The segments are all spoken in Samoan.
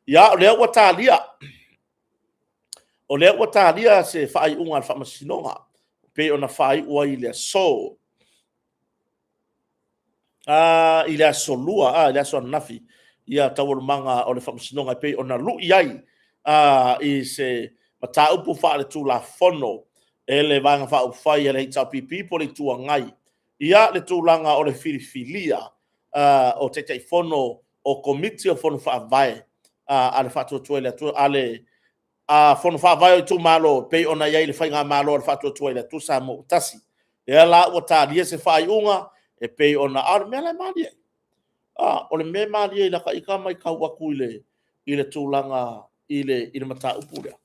Ia, o lea ua talia, o lea ua talia se faaiuga a le Faamasinoga e pei ona faaiu ai i le aso, i le aso Lua, i le aso ananafi, ia taualumaga o le Faamasinoga e pei ona lui ai i se mataupu faaletulafono e le Vaega Faaupufai a le HRPP po o le Itu Agai, ia le tulaga o le filifilia o Taitaifono o Komiti o Fono Faavae a le Faatuatua i le Atua, a le Fono Faavae o itumalo e pei ona i ai i le Faigamalo a le Faatuatua i le Atua Samoa ua Tasi. Lea la ua talia se faaiuga e pei ona... A o le mea la e malie ai, o le mea e malie i lata ita matau atu i le tulaga i le mataupu lea,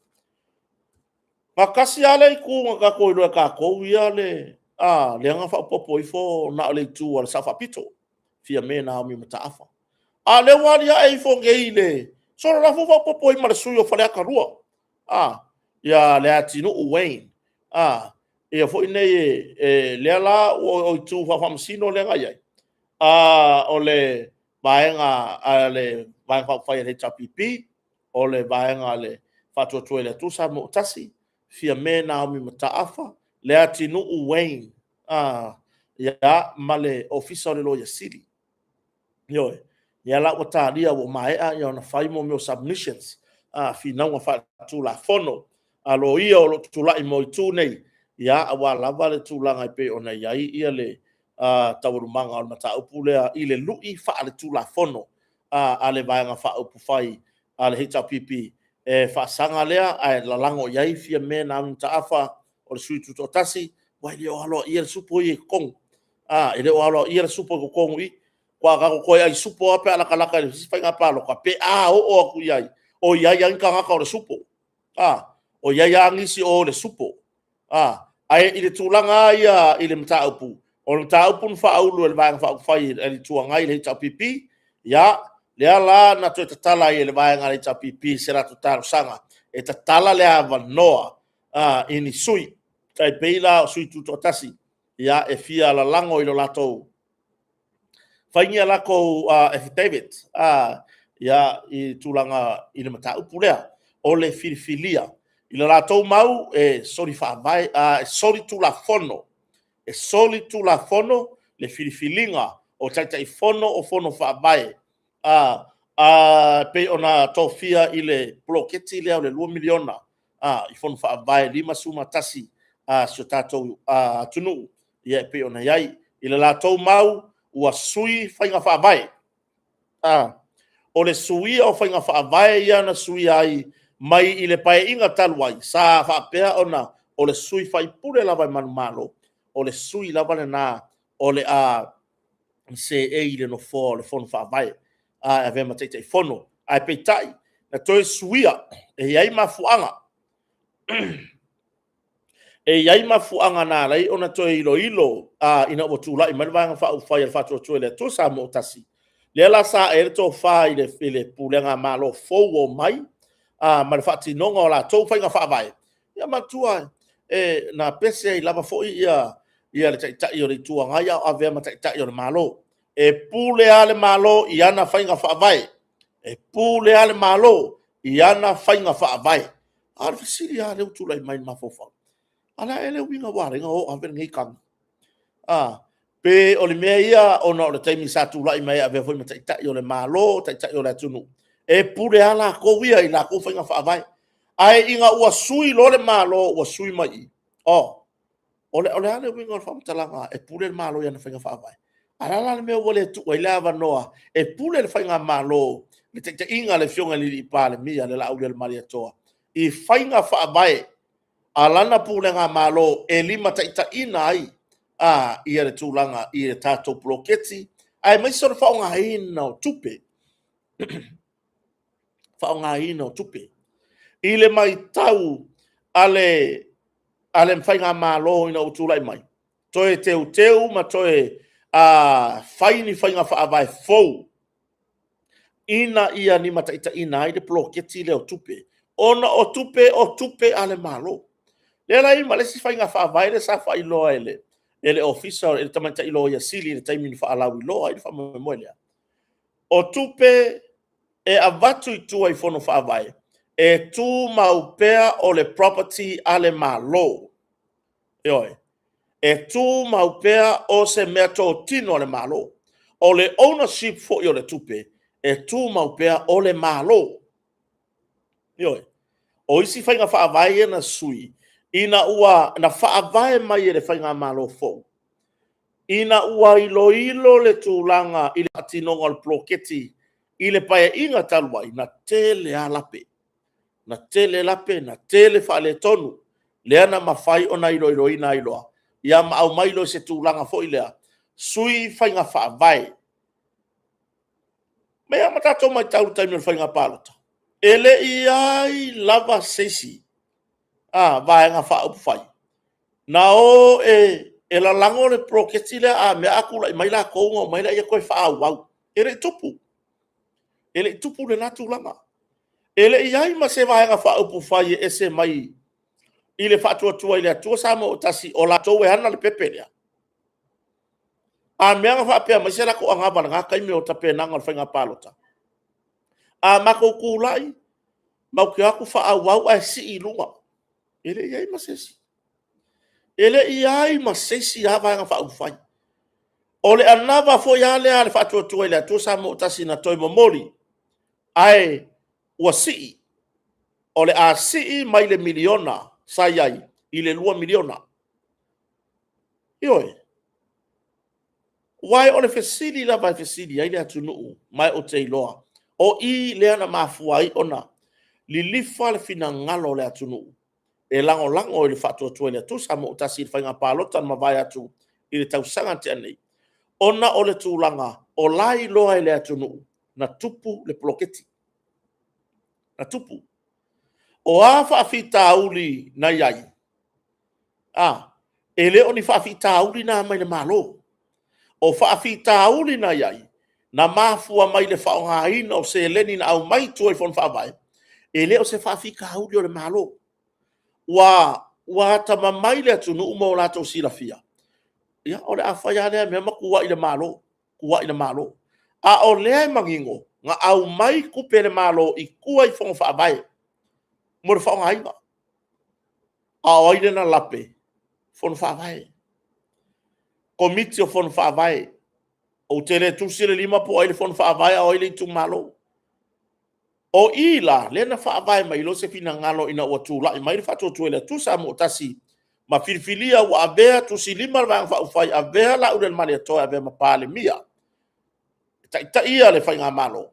na tasi lava le itu na tatou iloa e tatou ia lea na faaopoopo ifo na o le itu a le Sao Faapito, Fiame Naomi Mataafa. A o lea ua aliae ifo nei i le... solo o la foi ua faaopoopo i ai ma le sui usufono o Faleata 2, ia Leatinuu Wayne, ia foi nei, lea la o itu faafaamasino lea na i ai, o le Vaega a le Vaega Faaupufai a le HRPP, o le Vaega a le Faatuatua i le Atua Samoa ua Tasi, Fiame Naomi Mataafa, Leatinuu Wayne, ia, ma le Ofisa o le Loia Sili. Ioe. Lea la ua talia ua maea ona fai mea o submissions, finauga faaletulafono a loia o lo o tutulai mo itu nei, aua lava le tulaga e pei ona i ai le taualumaga o le mataupu lea i le lui faaletulafono a le Vaega Faaupufai a le HRPP, e faasaga lea ae lalago i ai Fiame Naomi Mataafa, o le sui tutoatasi, aua e le o aloaia le supo ia i totonu. E le o aloaia le supo i totonu i i. Aua a tatou toe ai supo lava pe a latalata i le isi faiga palota, pe a oo atu i ai, o i ai lava ni tagata o le supo. O i ai lava nisi o le supo. Ae i le tulaga lava ia i le mataupu, o le mataupu na faaulu e le Vaega Faaupufai a le Itu Agai le HRPP, ia, lea la na toe tatala ai e le Vaega a le HRPP se latou talosaga e tatala le avanoa i ni sui, tai pei la o sui tutoatasi e fia lalago i lo latou, fai ni a latou affidavit i tulaga i le mataupu lea o le filifilia. I le latou mau e soli faavae, e soli tulafono, e soli tulafono le filifiliga o Taitaifono o Fono Faavae e pei ona tofia i le poloketi lea o le $2 miliona i Fono Faavae 51 a si o tatou atunuu e pei ona i ai. I le latou mau, ua sui faiga faavae. O le suia o faiga faavae ia na suia ai mai i le Paeaiga talu ai, sa faapea ona o le sui faipule lava e manumalo, o le sui lava lena o le a seei i le nofoa o le Fono Faavae e avea ma Taitaifono. Ae peitai, na toe suia, e i ai mafuaaga. E i ai mafuaaga na ala ai ona toe iloilo ina ua tulai mai le Vaega Faaupufai a le Faatuatua i le Atua Samoa ua Tasi, lea la sa ae ai le tofa i le pulega Malo fou ua omai ma le faatinoga o latou faiga faavae. Ia manatua, na pese ai lava foi le Taitai o le Itu Agai a o avea ma Taitai o le Malo. E pule lava le Malo i ana faiga faavae. E pule lava le Malo i ana faiga faavae. A o le fesili lava lea ua tulai mai i le mafaufau, a o le a ea le uiga ua ala ai ona o ave lenei tagi? Pe o le mea ia ona o le taimi sa tulai mai ai e avea foi ma Taitai o le Malo, Taitai o le atunuu, e pule lava latou ia i latou faiga faavae. Ae ina ua sui loa le Malo ua sui mai i i, o le a le uiga o le faamatalaga e pule le Malo i ana faiga faavae? A o le a la le mea ua le tuu ai le avanoa e pule le faigamalo i le taitaiga a le Afioga i le Palemia le Laaulialemalietoa i faiga faavae a lana pulega Malo e limataitaiina ai le tulaga i le tatou poloketi, aemaise o le faaaogaina o tupe. Faaaogaina o tupe. I le matau a le faigamalo ina ua tulai mai, toe teuteu ma toe fai ni faiga faavae fou ina ia limataitaiina ai le poloketi lea o tupe, ona o tupe o tupe a le Malo. Lea la e i ai ma le isi faiga faavae lea sa faailoa e le Ofisa e le Tamaitai Loia Sili i le taimi na faalauiloa ai le faamoemoe lea. O tupe e avatu i tua i Fono Faavae, e tumau pea o le property a le Malo. Ioe. E tumau pea o se mea totino a le Malo. O le ownership foi o le tupe, e tumau pea o le Malo. Ioe. O isi faiga faavae ia na sui, ina ua na faavae mai e le Faigamalo fou, ina ua iloilo le tulaga i le faatinoga o le poloketi i le Paeaiga talu ai, na tele lava lape, na tele lape, na tele faaletonu, lea na mafai ona iloiloina ai loa, ia ma aumai loa i se tulaga foi lea, sui faiga faavae. E pei lava ona tatou matau i le taimi o le faiga palota, e le i i ai lava se isi Vaega Faaupufai na o e lalago le poloketi lea, a mea a tulai mai latou ona omai lea toe faaauau. E le i tupu, e le i tupu lena tulaga. E le i i ai ma se Vaega Faaupufai e ese mai i le Faatuatua i le Atua Samoa ua Tasi o latou e ana le pepe lea. A mea na faapea mai se latou anava i lena taimi o tapenaga o le faiga palota? A matou tulai, matou te o atu faaauau ae sii i luga. E le i i ai ma se isi. E le i i ai ma se isi lava Vaega Faaupufai. O le anava foi lava lea a le Faatuatua i le Atua Samoa ua Tasi na toe momoli, ae ua sii, o le a sii mai le $1miliona sa i ai i le $2 miliona. Ioe. Aua o le fesili lava e fesili ai le atunuu, ma ou te iloa, o i lea na mafua ai ona lilifa le finagalo o le atunuu e lagolago i le Faatuatua i le Atua Samoa ua Tasi i le faiga palota na mavae atu i le tausaga na tea nei, ona o le tulaga o la e iloa e le atunuu na tupu le poloketi. Na tupu. O a faafitauli na i ai, e le o ni faafitauli na mai le Malo. O faafitauli na i ai, na mafua mai i le faaaogaina o seleni na aumai i tua i Fono Faavae, e le o se faafitauli o le Malo. Ua atamamai le atunuu ma o latou silafia, ia o le a fai lava lea mea ma tuuai i le Malo, tuuai i le Malo. A o lea e manino, na aumai tupe a le Malo i tua i Fono Faavae mo le faaaogaina. A o ai lea na lape? Fono Faavae, Komiti o Fono Faavae. Ou te le tusi le lima po o ai le Fono Faavae a o ai le itumalo. O i la lea na faavae mai ai se finagalo ina ua tulai mai le Faatuatua i le Atua Samoa ua Tasi ma filifilia ua avea tusilima le Vaega Faaupufai, avea Laaulialemalietoa e avea ma Palemia e taitaia le Faigamalo.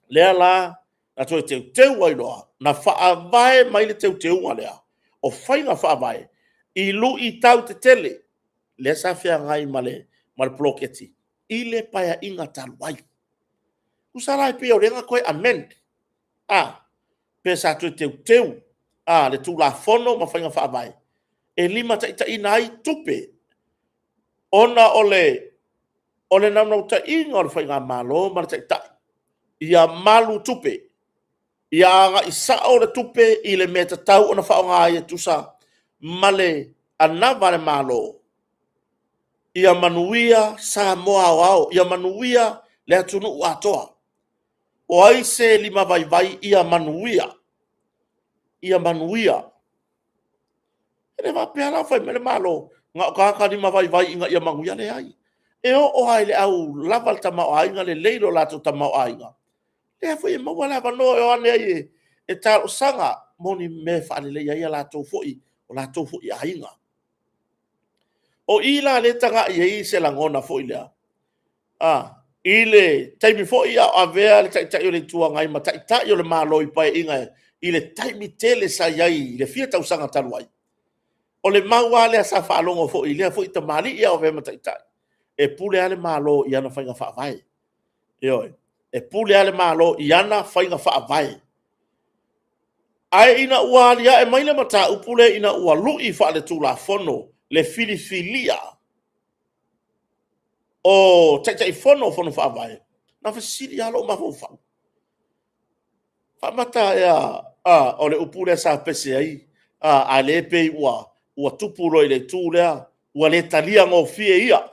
Lea la na toe teuteu ai loa, na faavae mai le teuteuga lea o faiga faavae i luitau tetele lea sa feagai ma le poloketi i le Paeaiga talu ai. Tusa la pei o lea na toe amend, pe sa toe teuteu le Tulafono ma faiga faavae e limataitaiina ai tupe, ona o le naunautaiga o le Faigamalo ma le Taitai, ia malu tupe, ia agai sao le tupe i le mea e tatau ona faaaoga ai e tusa ma le anava a le Malo, ia manuia Samoa aoao, ia manuia le atunuu atoa. O ai se limavaivai ia manuia, ia manuia. E le faapea la o fai mai le Malo, na o tagata limavaivai ina ia manuia. Leai, e oo lava i le au lava le tamaoaiga, lelei lo latou tamaoaiga, lea foi e maua le avanoa e o ane ai e talosaga mo ni mea e faaleleia ai o latou foi aiga. O i la lea e tagai i ai se lagona foi lea, i le taimi foi a o avea le Taitai o le Itu Agai ma Taitai o le Malo i Paeaiga i le taimi tele sa i ai i le fia tausaga talu ai, o le mau lava lea sa faalogo foi i lea foi tamalii a o avea ma Taitai, e pule lava le Malo i ana faiga faavae. Ioe, e pule lava le Malo i ana faiga faavae. Ae ina ua aliae mai le mataupu lea ina ua lui faaletulafono le filifilia o Taitaifono o Fono Faavae, na fesili lava lou mafaufau, faamata ea o le upu lea sa pese ai, a o lea e pei ua tupu loa i le itu lea, ua le talia gofie ia. E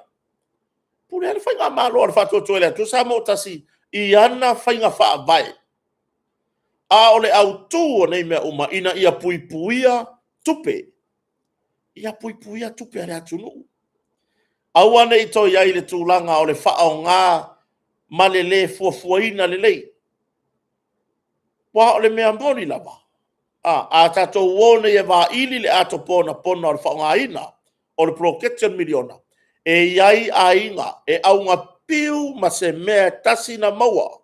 pule lava le Faigamalo a le Faatuatua i le Atua Samoa ua Tasi i ana faiga faavae. A o le autu o nei mea uma, ina ia puipuia tupe, ia puipuia tupe a le atunuu. Aua ne i toe i ai le tulaga o le faaaoga ma le le fuafuaina lelei. Aua o le mea moni lava, a tatou o nei e vaili le ato ponapona o le faaaogaina o le poloketi o le miliona, e i ai aiga e augapiu ma se mea e tasi na maua,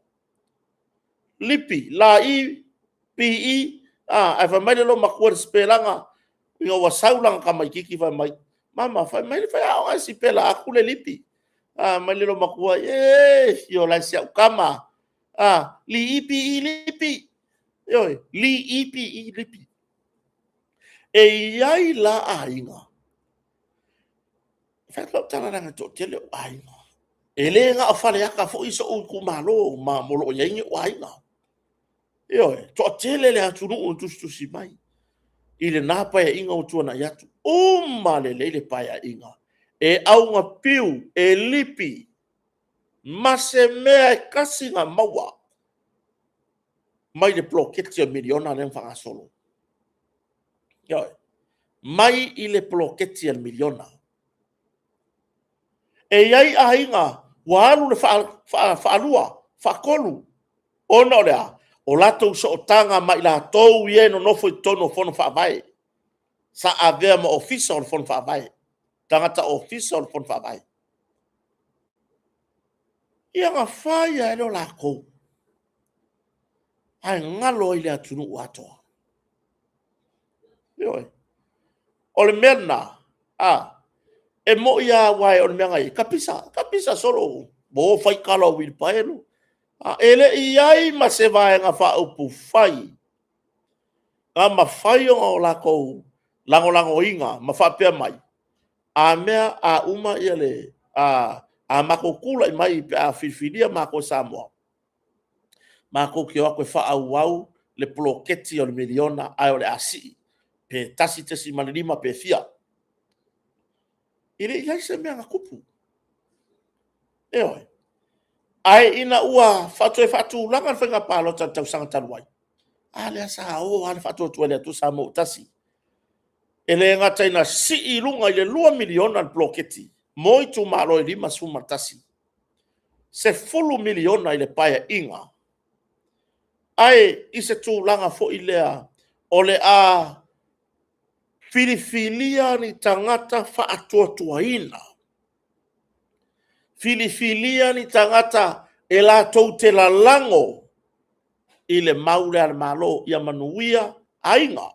lipi, lai, pi, ae fai mai le loomatua i le sipelaga ina ua sau lana tamaititi fai mai, “Mama, fai mai le faiaoga e sipela atu le lipi.” Fai mai le loomatua, “E, iola e si au tama, li, pi, lipi, ioe, li, pi, lipi.” E i ai la aiga, e fai atu lau tala leaga e toatele ou aiga. E le na o Faleata foi sou itumalo ma o lo o i ai ni ou aiga. Ioe, e toatele le atunuu na tusitusi mai i lena Paeaiga ua tuanai atu. Uma lelei le Paeaiga, e augapiu, e lipi ma se mea e tasi na maua mai le poloketi o le miliona lea na faagasolo. Ioe, mai i le poloketi a le miliona. E i ai aiga ua alu le faalua, faatolu, ona o le a? O latou sootaga ma i latou ia e nonofo i totonu o Fono Faavae, sa avea ma Ofisa o le Fono Faavae, tagata ofisa o le Fono Faavae. Ia ona fai lava lea o latou, ae galo ai le atunuu atoa. Ioe. O le mea lena, e moni lava aua o le mea na i ai, kapisa, kapisa solo, o fai tala o uilipaelo. E le i i ai ma se Vaega Faaupufai na mafai ona latou lagolagoina ma faapea mai, a mea a uma le… a matou tulai mai pe a filifilia matou e Samoa, matou te o atu e faaauau le poloketi o le miliona ae o le a sii pe 1.5 pe fia. E le i i ai se mea na tupu. Ioe. Ae ina ua toe faatulaga le faiga palota i le tausaga talu ai, a lea sa o lava le faatuatua i le Atua Samoa ua Tasi. E le gata ina sii i luga i le $2 miliona le poloketi mo itumalo e 51, $10 miliona i le Paeaiga, ae i se tulaga foi lea o le a filifilia ni tagata faatuatuaina, filifilia ni tagata e latou te lalago i le mau lea a le Malo ia manuia aiga,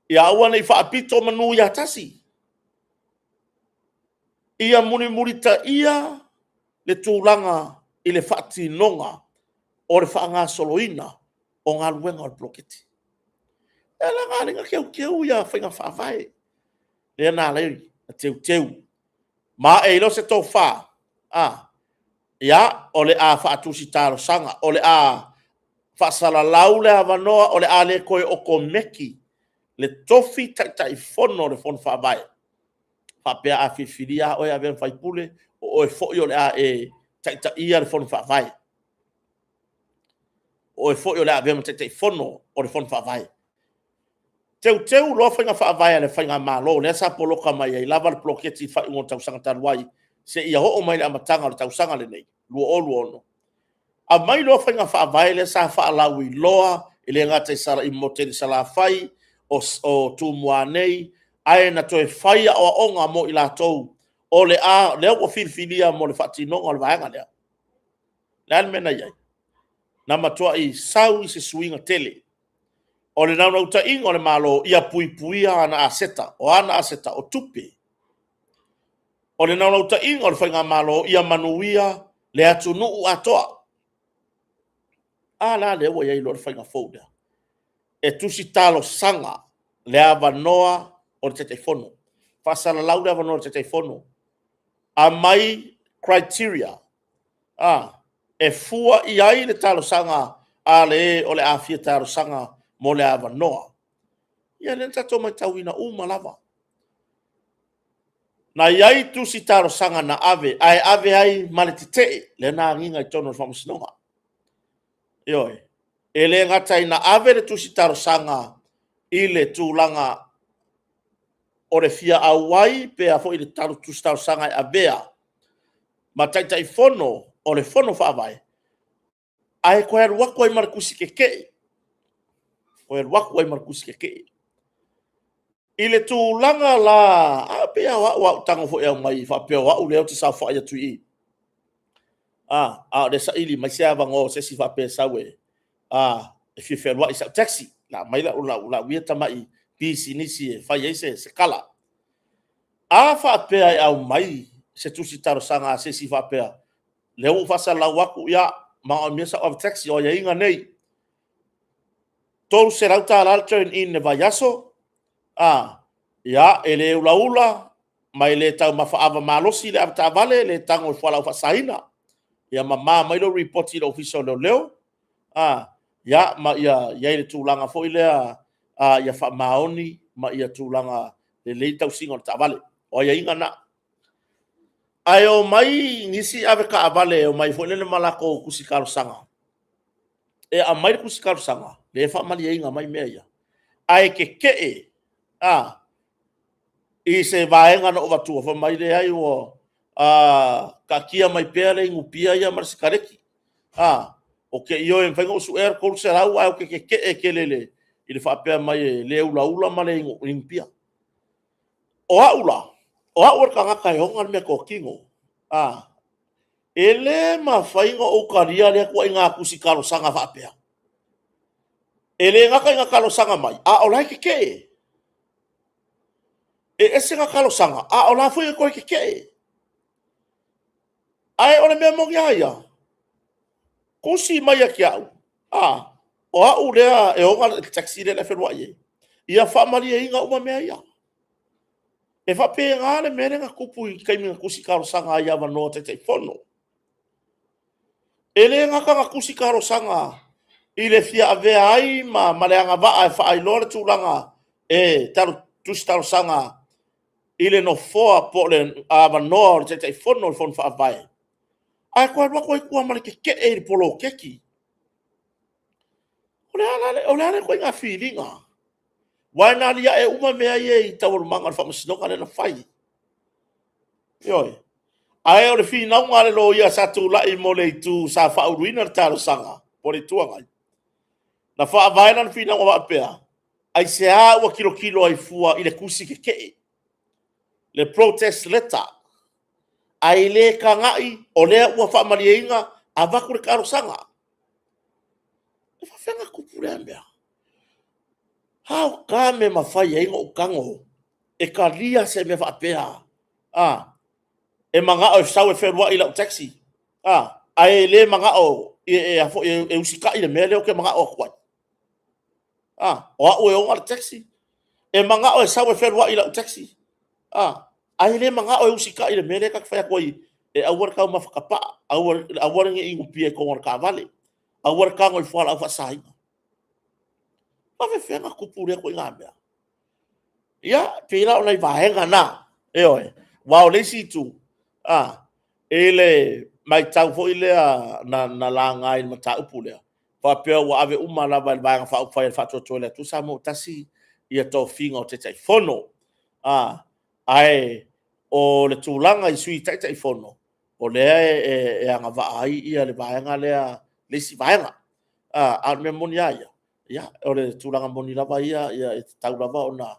ia aua ne i faapito manu ia tasi, ia mulimulitaia le tulaga i le faatinoga o le faagasoloina o galuega o le poloketi. O le ala lena na ala ai ona teuteu ia faiga faavae, lea na ala ai ona teuteu ma ae ai loa se tofa, ia, o le a faatusi talosaga, o le a faasalalau le avanoa o le a le toe okomeki le tofi Taitaifono o le Fono Faavae. Faapea a filifilia lava oe e avea ma faipule, o oe foi o le a e taitaia le Fono Faavae. O oe foi o le a avea ma Taitaifono o le Fono Faavae. Teuteu loa faiga faavae a le Faigamalo lea sa poloka mai ai lava le poloketi i le faaiuga o le tausaga talu ai, seia oo mai i le amataga o le tausaga lenei 2026. Aumai loa faiga faavae lea sa faalauiloa e le gata i le motu i Salafai, o Tumua nei, ae na toe fai aoaoga mo i latou o lea ua filifilia mo le faatinoga o le vaega lea. O le a le mea na i ai? Na matuai sau i se suiga tele. O le naunautaiga o le Malo, ia puipuia ana aseta. O a ana aseta? O tupe. O le naunautaiga o le Faigamalo, ia manuia le atunuu atoa. A la lea ua i ai loa le faiga fou lea, e tusi talosaga le avanoa o le Taitaifono, faasalalau le avanoa o le Taitaifono, aumai criteria e fua i ai le talosaga a le o le a fia talosaga mo le avanoa. Ia lea na tatou matauina uma lava. Na i ai tusi talosaga na ave, ae ave ai ma le tetee, lea na agiga i totonu o le Faamasinoga. Ioe. E le gata ina ave le tusi talosaga i le tulaga o le fia auai pe a foi i le tusi talosaga e avea ma Taitaifono o le Fono Faavae, ae toe alu atu ai ma le tusi tetee, toe alu atu ai ma le tusi tetee. I le tulaga la, a pei o au a ou tago foi e aumai faapea o au lea ou te saofai atu i i, a o lea e saili mai se avanoa o se isi faapea e sau e fia fealuai i sau taxi, o le a aumai lau ia tamai pisinisi e fai ai se tala. A faapea e aumai se tusi talosaga a se isi faapea, lea ua ou faasalalau atu, ia, manaomia sau ave taxi, o aiaiga nei, $300 le turn in i le vaiaso, ia, e le ulaula ma e le taumafa ava malosi le avetaavale, le tago i fualaau faasaina. Ia mama mai lou lipoti i le Ofisa o Leoleo, ia, ma ia i ai le tulaga foi lea ia faamaoni ma ia tulaga lelei le tausiga o le taavale. O aiaiga na. Ae omai nisi avetaavale e omai foi lele ma latou tusi talosaga, e aumai le tusi talosaga, lea e faamalieina mai mea ia, ae tetee i se vaega na ou avatua, fai mai, leai ua taatia mai pea le inupia ia ma le sikareti. Ou te ioe e mafai ona ou suea le $300 ae ou te tetee tele i le faapea mai e le ulaula ma le inupia. O au la, o au o le tagata e ona le meatotino, e le mafai ona ou talia lea ituaiga tusi talosaga faapea. E le gata ina talosaga mai, a o la e tetee. E ese na talosaga, a o la foi e toe tetee. Ae o le mea moni lava ia, tusi mai ia te au, o au lea e ona le taxi lea o le a e fealuai ai, ia faamalieina uma mea ia. E faapena le mea lea na tupu i le taimi na tusi talosaga ai i avanoa o Taitaifono. E le gata ina tusi talosaga i le fia avea ai ma le agavaa e faailoa le tulaga e tusi talosaga i le nofoa po o le avanoa o le Taitaifono o le Fono Faavae, ae toe alu atu ai i tua ma le tetee i le poloketi. O le a lea ituaiga filiga? Aua na aliae uma mea ia i taualumaga o le faamasinoga lea na fai. Ioe. Ae o le finauga a le loia sa tulai mo le itu sa faauluina le talosaga po o le Itu Agai, na faavae lana finauga faapea, aisea ua tilotilo ai fua i le tusi tetee, le protest letter, ae le tagai o lea ua faamalieina avatu le talosaga. E faapefea ona tupu lea mea? How come e mafai ai ona ou tago e talia se mea faapea? E manao e sau e fealuai i lau taxi, ae le manao e usitai i le mea lea ou te manao atu ai. O au e ona le taxi, e manao e sau e fealuai i lau taxi, ae le manao e usitai i le mea lea ta te fai atu ai, e aua le taumafa tapaa, aua le inupia i totonu o le taavale, aua le tago i fualaau faasaina. E faapefea ona tupu lea ituaiga mea? Ia, pei la o nai vaega na, ioe. Aua o le isi itu, i le matau foi lea na laga i le mataupu lea, faapea ua ave uma lava e le Vaega Faaupufai a le Faatuatua i le Atua Samoa ua Tasi ia tofiga o Taitaifono. Ae o le tulaga i Sui Taitaifono, o lea e agavaa ai le vaega lea, le isi vaega. A o le mea moni lava ia, ia, o le tulaga moni lava ia, e tatau lava ona,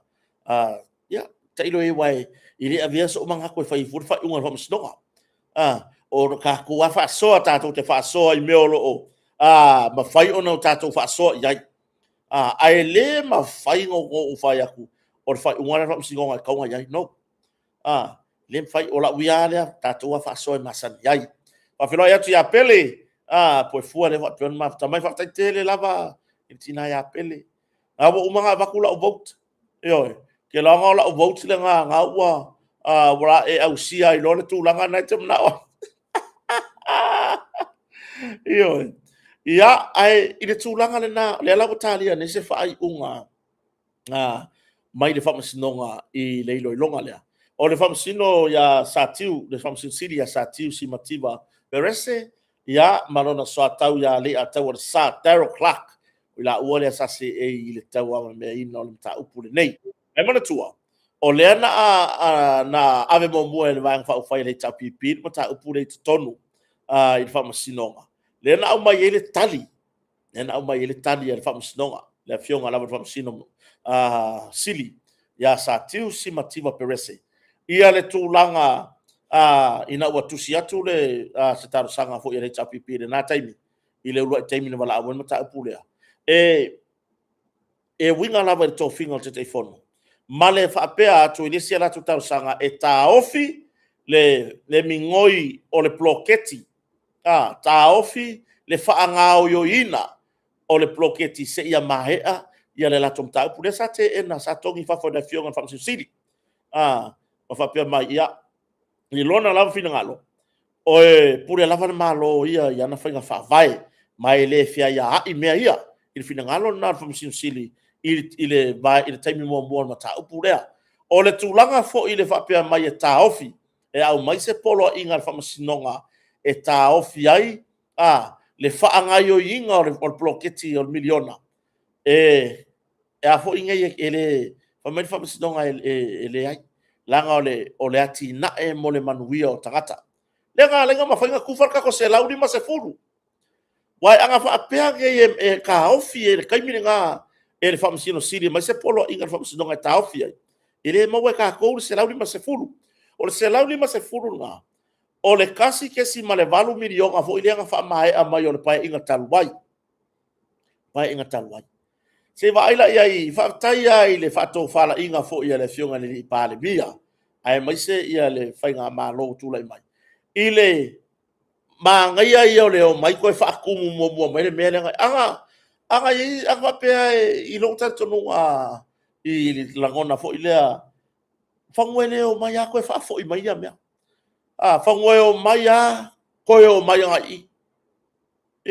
ia, tailo i ai, aua e le avea sou manatu e fai ai fua le faaiuga a le Faamasinoga. O le tatou lava faasoa tatou te faasoa i mea o lo o mafai ona tatou faasoa i ai. Ae le mafai ona ou fai atu o le faaiuga lea a le Faamasinoga e tatau ona i ai. No. Le mafai, o lau ia lava lea, tatou lava faasoa e masani ai. Faafeiloai atu ia Pele, Puefua lea faapea ona mafuta mai. Faafetai tele lava i le tina ia Pele. A ua uma ona avatu lau vote, ioe, ou te iloa o lau vote lena na ua e ausia ai loa le tulaga lena e te manao ai. Ioe. Ia, ae i le tulaga lena, o lea la ua talia nei se faaiuga mai le Faamasinoga i le iloiloga lea. O le Faamasino ia Satiu, le Faamasino Sili ia Satiu Simativa Perese, ia, ma lona soatau ia Leiataualesa Daryl Clarke, o i laua lea sa seei i le tauavameaina o le mataupu lenei. Ae manatua, o lea na, a, na ave muamua e le Vaega Faaupufai a le HRPP le mataupu lea i totonu i le Faamasinoga, lea na aumai ai le tali, lea na aumai ai le tali a le Faamasinoga, le Afioga lava i le Faamasino Sili ia Satiu Simativa Perese, ia le tulaga ina ua tusi atu le, se talosaga foi a le HRPP i lena taimi, i le uluai taimi na valaau ai le mataupu lea, e uiga lava i le tofiga o le Taitaifono, ma le faapea atu i le isi a latou talosaga e taofi le migoi o le poloketi, taofi le faagaoioiina o le poloketi seia maea ia le latou mataupu lea sa teena, sa togi i fafo e le Afioga i le Faamasino Sili, ma faapea mai, ia, i lona lava finagalo, e pule lava le Malo ia i ana faiga faavae, ma e le feaiaai mea ia i le finagalo lena o le Faamasino Sili i le taimi muamua o le mataupu lea. O le tulaga foi i le faapea mai e taofi e aumai se poloaiga a le Faamasinoga e taofi ai le faagaoioiga o le poloketi o le miliona, e a foi nei, e le, fai mai le Faamasinoga e leai, leaga o le atinae mo le manuia o tagata. Lea na ala ai ona mafai ona tufa le tatou $150. Aua ana faapea nei e taofi i le taimi lena e le Faamasino Sili e aumai se poloaiga a le Faamasinoga e taofi ai, e le maua e tatou le $150. O le $150 lena, o le $1.8 miliona foi lea na faamaea mai o le Paeaiga talu ai. Paeaiga talu ai. Se i vaai la i ai, faafetai lava i le faatofalaiga foi a le Afioga i le Palemia, aemaise le faigamalo ua tulai mai, i le manaia ia o le omai toe faatumu muamua mai le mea lea. Ana faapea i lou talitonuga i le lagona foi lea, semeamanu e le omai lava toe faafoi mai ia mea. Semeamanu e omai lava toe omai agai i i.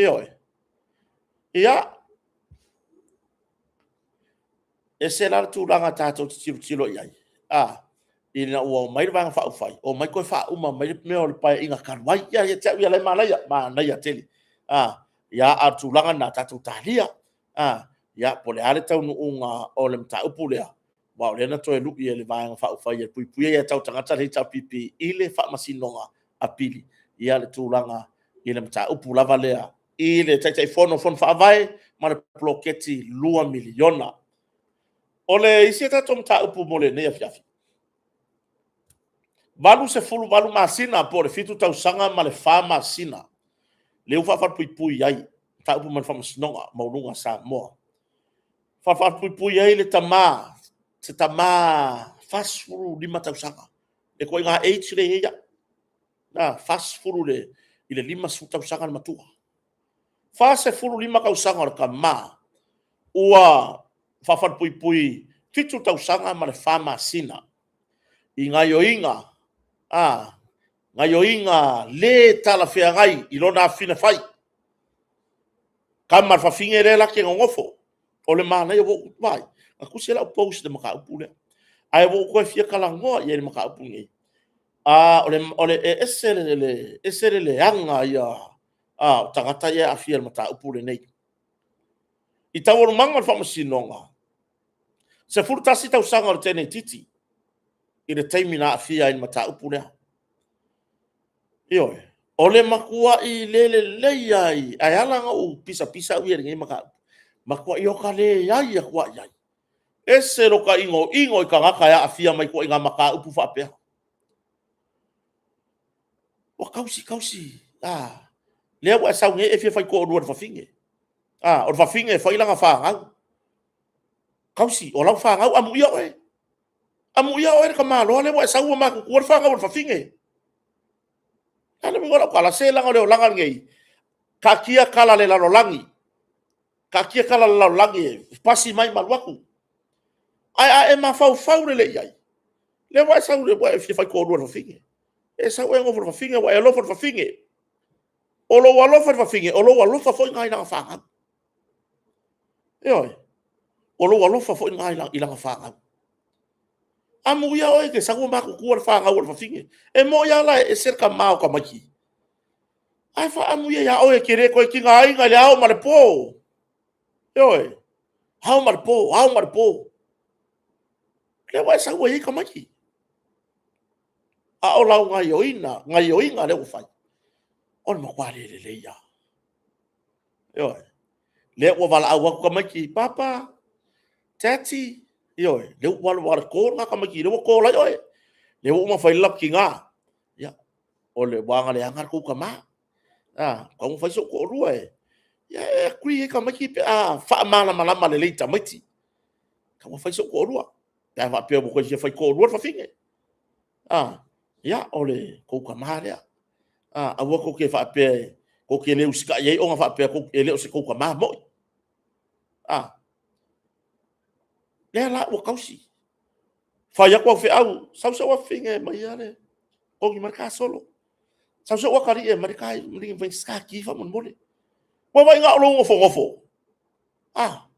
Ioe. Ia, e ese la le tulaga tatou te tilotilo i ai, ina ua omai le Vaega Faaupufai, omai toe faauma mai le mea o le Paeaiga talu ai. Ia, ia te au ia o la e manaia, manaia tele. Ia, a o le tulaga lena, tatou talia. Ia, po o le a le taunuuga o le mataupu lea, aua o lea na toe lui e le Vaega Faaupufai e Puipuia Aia Tatau a Tagata le HRPP i le Faamasinoga Apili le tulaga i le mataupu lava lea i le Taitaifono o Fono Faavae ma le poloketi $2 miliona. O le isi a tatou mataupu mo lenei afiafi, 88 masina po o le 7 tausaga ma le 4 masina lea ua faafalupuipui ai mataupu mai le Faamasinoga Maualuga a Samoa. Faafalupuipui ai le tama, se tama 45 tausaga, le ituaiga age lea e i ai au, 40 i le 50 tausaga le matua. 45 tausaga o le tama ua faafalupuipui 7 tausaga ma le 4 masina i gaoioiga, gaoioiga le talafeagai i lona afafine fai. Tama a le fafine lea la te nonofo. O le manaia, ua ou vaai, na tusi lau post i le mataupu lea. Ae ua ou toe fia talanoa i ai i le mataupu lenei. O le e ese le, ese le leaga ia o tagata ia e aafia i le mataupu lenei. I taualumaga o le faamasinoga, 11 tausaga o le teineitiiti i le taimi na aafia ai i le mataupu lea. Ioe, o le matuai le lelei lava, ae ala ona ou pisapisa au ia i lenei mataupu, matuai ota leai atu lava i ai. Ese lota inoino i tagata e aafia mai i ituaiga mataupu faapea. Ua tausi tausi, lea ua e sau nei e fia faitoalua i le fafine. O le fafine e fai lana fanau. Tausi, o lau fanau, amuia oe. Amuia oe le tamaloa lea ua e sau ua matutua le fanau a le fafine. A le uiga o lau tala, se leaga o le olaga lenei, taatia tala a le lalolagi, taatia tala a le lalolagi e pasi mai ma alu atu. Ae a e mafaufau lelei i ai, lea ua e sau ua e fia faitoalua i le fafine. E sau oe e nofo i le fafine, ua e alofa i le fafine. O lou alofa i le fafine, o lou alofa foi lena i lana fanau. Ioe, o lou alofa foi lena i lana fanau. Amuia oe ke sau matutua le fanau o le fafine. E moi lava la e ese le tama o tamaiti. Ae faaamuia ia oe e te le toe tigaina i le ao ma le po. Ioe, ao ma le po, ao ma le po. Lea ua e sau ua i ai tamaiti. A o lau gaioiga, gaioiga lea ua fai, o le matua le lelei lava. Ioe. Lea ua valaau atu tamaiti, Papa, Daddy, ioe, lea ua alu alu to lena tamaiti, lea ua to lai oe. Lea ua uma fai le latou tina. Ia, o le ua aga leaga le tou tama. A, tau ona fai sou toalua e. Ia, e agree ai tamaiti pe a faamalamalama lelei i tamaiti. Tau ona fai sou toalua. Pe a faapea ua toe fia fai toalua le fafine. A, ia, o le tou tama lea. A, aua tou te faapea tou te le usitai ai ona faapea e le o se tou tama moi. A, lea la ua tausi. Fai atu au feau, sau se afafine e maia le togi mai le kasolo. Sau se atalii e aumai le kaki faamolemole. Ua vaai na o lou nofonofo. A,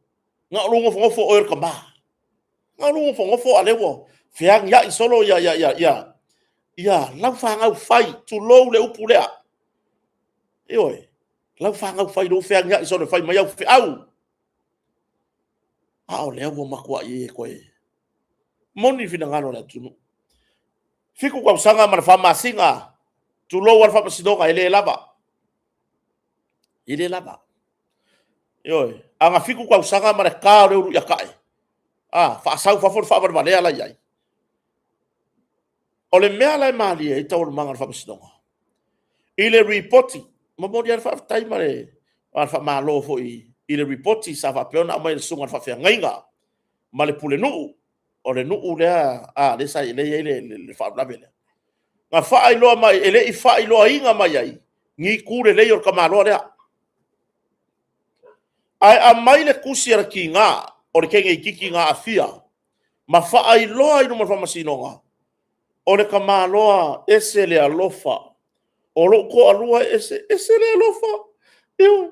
na o lou nofonofo oe o le tama. Na o lou nofonofo a lea ua feagiai solo ia, ia, ia, ia, ia lau fanau fai, tulou le upu lea. Ioe, lau fanau fai, lou feagiai solo fai mai au feau. A o lea ua matuai e toe moni finagalo o le atunuu. 7 tausaga ma le 4 masina, tulou a le faamasinoga, e le lava. E le lava. Ioe, a na 7 tausaga ma le ta o le ulu ia tae, a, faasau fafo le faavalevalea la i ai. O le mea la e malie ai taualumaga o le faamasinoga, i le ripoti, momoli lava le faafetai ma le faamalo foi i le ripoti sa faapea ona aumai e le susuga i le faafeagaiga ma le pulenuu, o le nuu lea, a, lea sa i ai le faalavelave lea. Na faailoa mai, e le i faailoaina mai ai ni itu lelei o le tamaloa lea. Ae aumai le tusi a le tiga o le teine itiiti na aafia ma faailoa i luma o le faamasinoga, o le tamaloa ese le alofa, o lou toalua ese, ese le alofa, ioe,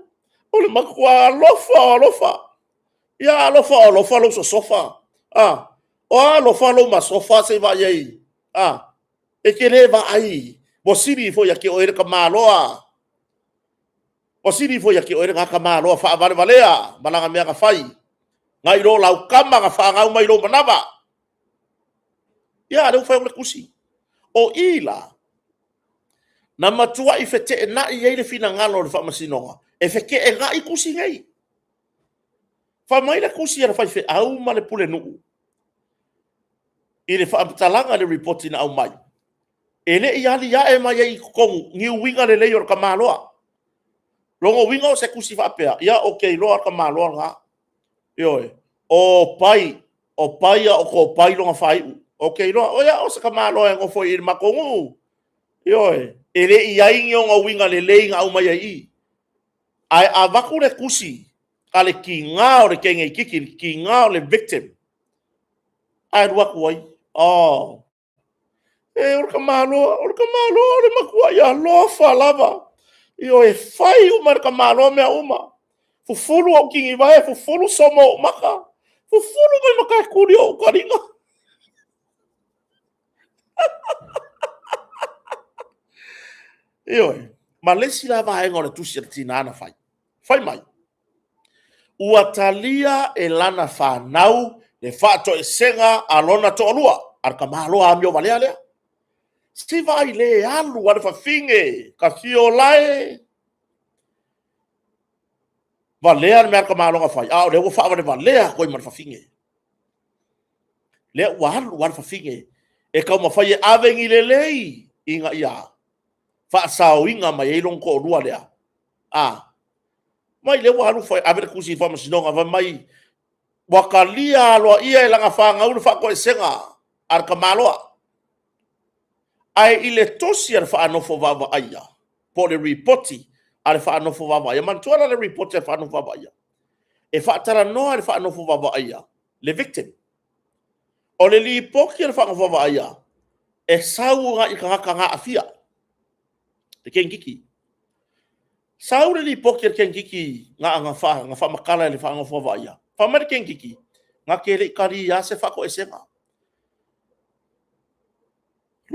o le matua alofa o alofa. Ia alofa o alofa lou sosofa, a, o a alofa lou masofa se i vaai i ai, a, e te le vaai, ua sili ifo ia te oe le tamaloa, ua sili ifo ia te oe lena tamaloa faavalevalea ma lana mea na fai, nai lo lau tama na fanau mai lou manava. Ia, a lea ua fai atu le tusi. O i la, na matuai feteenai ai le finagalo o le faamasinoga, e feteenai tusi nei. Fai mai le tusi a le faifeau ma le pulenuu i le faamatalaga i le ripoti na aumai, e le i aliae mai ai i totonu ni uiga lelei o le tamaloa. Lona uiga o se tusi faapea, ia ou te iloa le tamaloa lena. Ioe, o Pai, o Pai a o Topai lona faaiu. Ou te iloa, o ia o se tamaloa e nofo i le matou nuu. Ioe, e le i ai ni ona uiga lelei na aumaia i i. Ae avatu le tusi a le tiga o le teine itiiti, le tiga o le victim, ae alu atu ai, oh, e o le tamaloa, o le tamaloa, o le matuai alofa lava. Ioe, e fai uma e le tamaloa mea uma. Fufulu ou tinivae, fufulu somo ou maka, fufulu mai ma taetuli ou taliga. Ioe, ma le isi la vaega o le tusi a le tina na fai, fai mai, ua talia e lana fanau le faatoesega a lona toalua, a le tamaloa amio valea lea. Se i vaai le alu a le fafine, Tafiola e, valea le mea a le tamaloa na fai, a o lea ua faavalevalea atu ai ma le fafine. Lea ua alu lava le fafine e taumafai e ave ni lelei ina ia faasaoina mai ai lona toalua lea. A, mai lea ua alu fai, ave le tusi i faamasinoga, fai mai, ua talia aloaia e lana fanau le faatoesega a le tamaloa. Ae i le tusi a le faanofo vaavaaia, po o le ripoti a le faanofo vaavaaia, manatua la le ripoti a le faanofo vaavaaia, e faatalanoa e le faanofo vaavaaia le victim. O le lipoti a le faanofo vaavaaia, e sau agai i tagata na aafia, le teineitiiti. Sau le lipoti a le teineitiiti na faamatala e le faanofo vaavaaia, fai mai le teineitiiti, na te le i talia se faatoesega.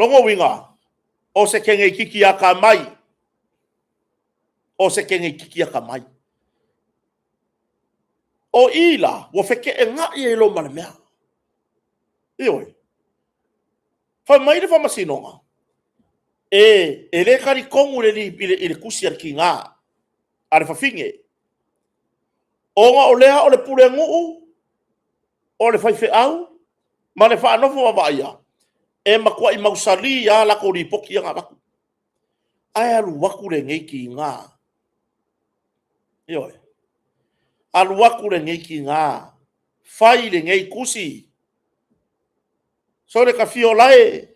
Lona uiga, o se keneititi atamai, o se keneititi atamai. O i la, ua feteenai ai loa ma le mea. Ioe. Fai mai le faamasinoga, e le talitonu i le tusi a le tiga, a le fafine, ona o lea o le pulenuu, o le faifeau ma le faanofo vaavaaia, e matuai mausali lava latou lipoti ia na avatu. Ae alu atu lenei tiga, ioe, alu atu lenei tiga fai lenei tusi, sole ta fia ola e,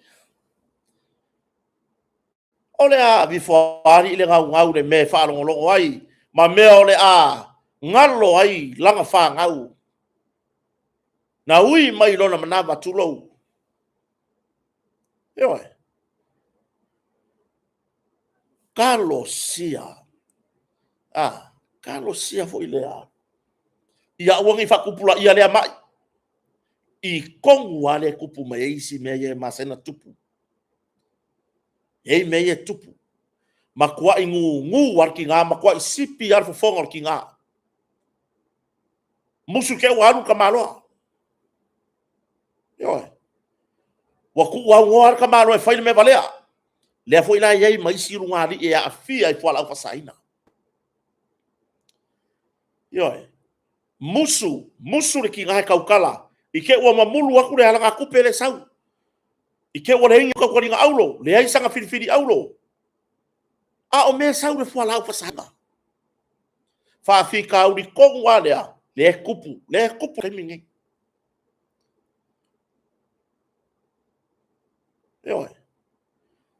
o le a aveifo alii le gaugau i le mea e faalogologo ai ma mea o le a galo ai lana fanau na ui mai lona manava, tulou. Ioe. Talosia, a, talosia foi lea, ia aua ne i faatupulaia lea mai i tonu lava lea e tupu mai ai isi mea ia e masani ona tupu. E i ai mea ia e tupu, matuai gugu lava le tiga, matuai sipi lava le fofoga o le tiga. Musu te i ua alu le tamaloa. Ioe. Ua tuuaunoa le tamaloa e fai le mea valea. Lea foi la e i ai ma isi ulugalii e aafia i fualaau faasaina. Ioe. Musu, musu le tiga e tautala, i te i ua mamulu atu le alagatupe lea e sau. I te i ua leai ni tautaliga auro, leai sana filifili auro. A o mea e sau i le fualaau faasaina. Faafitauli tonu lava lea, lea e tupu, lea e tupu i le taimi lenei. Ioe.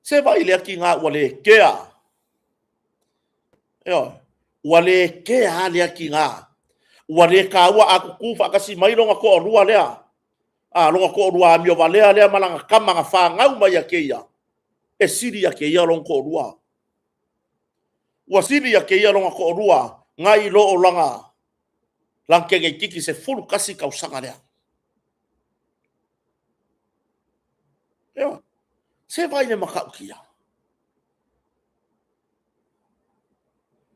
Se vaai i lea tiga ua le kea. Ioe. Ua le kea lava lea tiga. Ua le taua a tutu faatasi mai lona toalua lea, a, lona toalua amio valea lea ma lana tama na fanau mai ia te ia, e sili ia te ia lona toalua. Ua sili ia te ia lona toalua nai lo o lana teineitiiti 11 tausaga lea. Ioe. Se vaai i le matautia.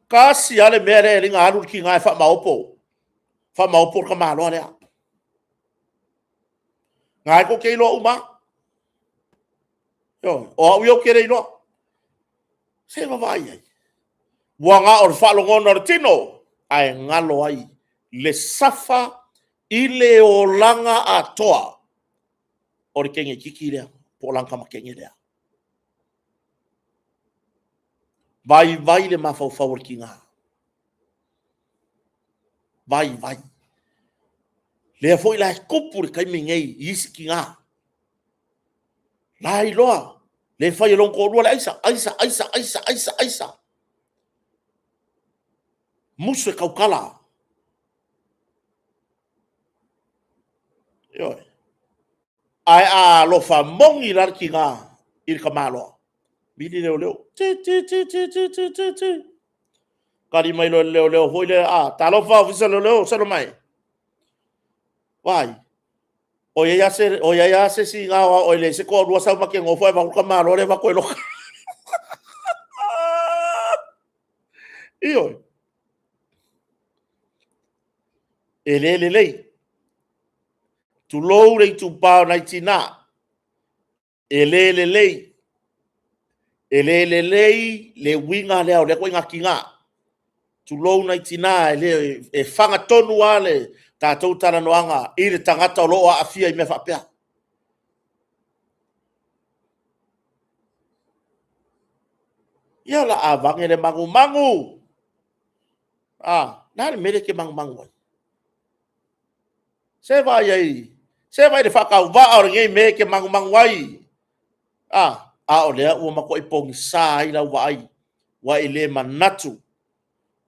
Tasi lava le mea lea e liga alu le tiga e faamaopo. Faamaopo le tamaloa lea. Na e tou te iloa uma lava. O au ia ou te le iloa. Se vaavaai i ai. Ua na o le faalogona o le tino, ae galo ai le safa i le olaga atoa o le teineitiiti lea, po o lana tamateine lea. Vaivai le mafaufau o le tiga. Vaivai. Lea foi la e tupu le taimi nei i isi tiga. La iloa, le fai e lona toalua le aisa, aisa, aisa, aisa, aisa, aisa. Musu e tautala. Ioe. Ae a alofa moni la le tiga i le tamaloa, vili leoleo, ti, ti, ti, ti, ti, ti, ti, ti. Tali mai loa le leoleo foi lea, a, talofa ofisa leoleo, salo mai. Vai, o i ai lava se isi na o e leai se toalua sau ma te nofo ae avatu le tamaloa lea avatu e loka. Ioe. E le lelei. Tulou le itupa o nai tina. E le lelei. E le lelei le uiga lea o lea ituaiga tina. Tulou nai tina, e le, e fagatonu lava le tatou talanoaga i le tagata o lo o aafia i mea faapea. Ia o le a vane le magumagu. A, le a le mea lea e te magumagu ai? Se vaai ai, se vaai i le faatauvaa o lenei mea e te magumagu ai. A, a o lea ua matuai pogisa ai lau vaai, ua e le manatu,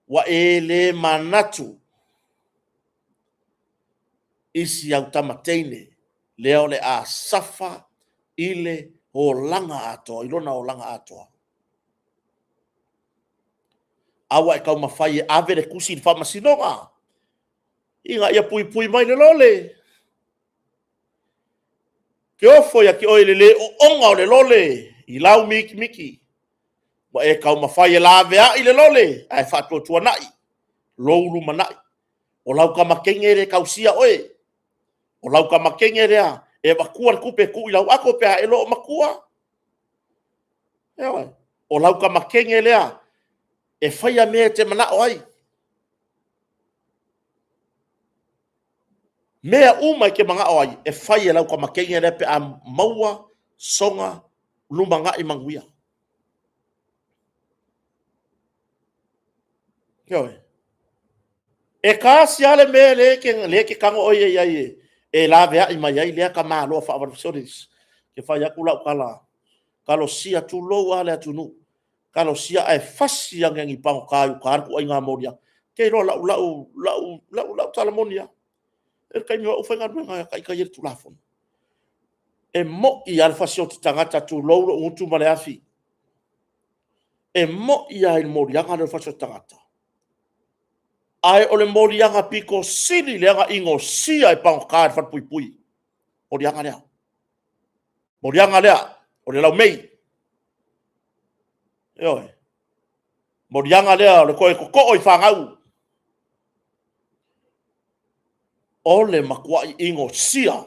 ua e le manatu i si au tama teine lea o le a safa i le olaga atoa, i lona olaga atoa. A ua e taumafai e ave le tusi i le faamasinoga, ina ia puipui mai le lole. Ke ofo ia te oe le lē oona o le lole i lau mikimiki, ua e taumafai e laveai le lole ae faatuatuanai lou lumanai. O lau tama teine e le tausia oe, o lau tama teine lea e avatua le tupe e tuu i lau ato pe a e le o matua. Ioe. O lau tama teine lea e faia mea e te manao ai. Mea uma e te manao ai, e fai e lau tama teine lea pe a maua sona lumanai manuia. Ioe. E tasi lava le mea lea e te tago oe i ai e laveai mai ai lea tamaloa faavalusoli. E fai atu lau tala, talosia tulou lava le atunuu, talosia ae fasi ane ni pagota i uta le ituaiga moliaga. Ou te iloa o lau tala moni lava. E i ai le taimi o au e faigaluega e taitaia le Tulafono. E moi lava le fasioti tagata tulou lou gutu ma le afi. E moi lava i le moliaga lea o le fasioti tagata, ae o le moliaga pito sili lea ona inosia e pagota i le falepuipui, le moliaga lea. Moliaga lea o le laumei. Ioe. Moliaga lea o le toe totoo i fanau. O le matuai inosia.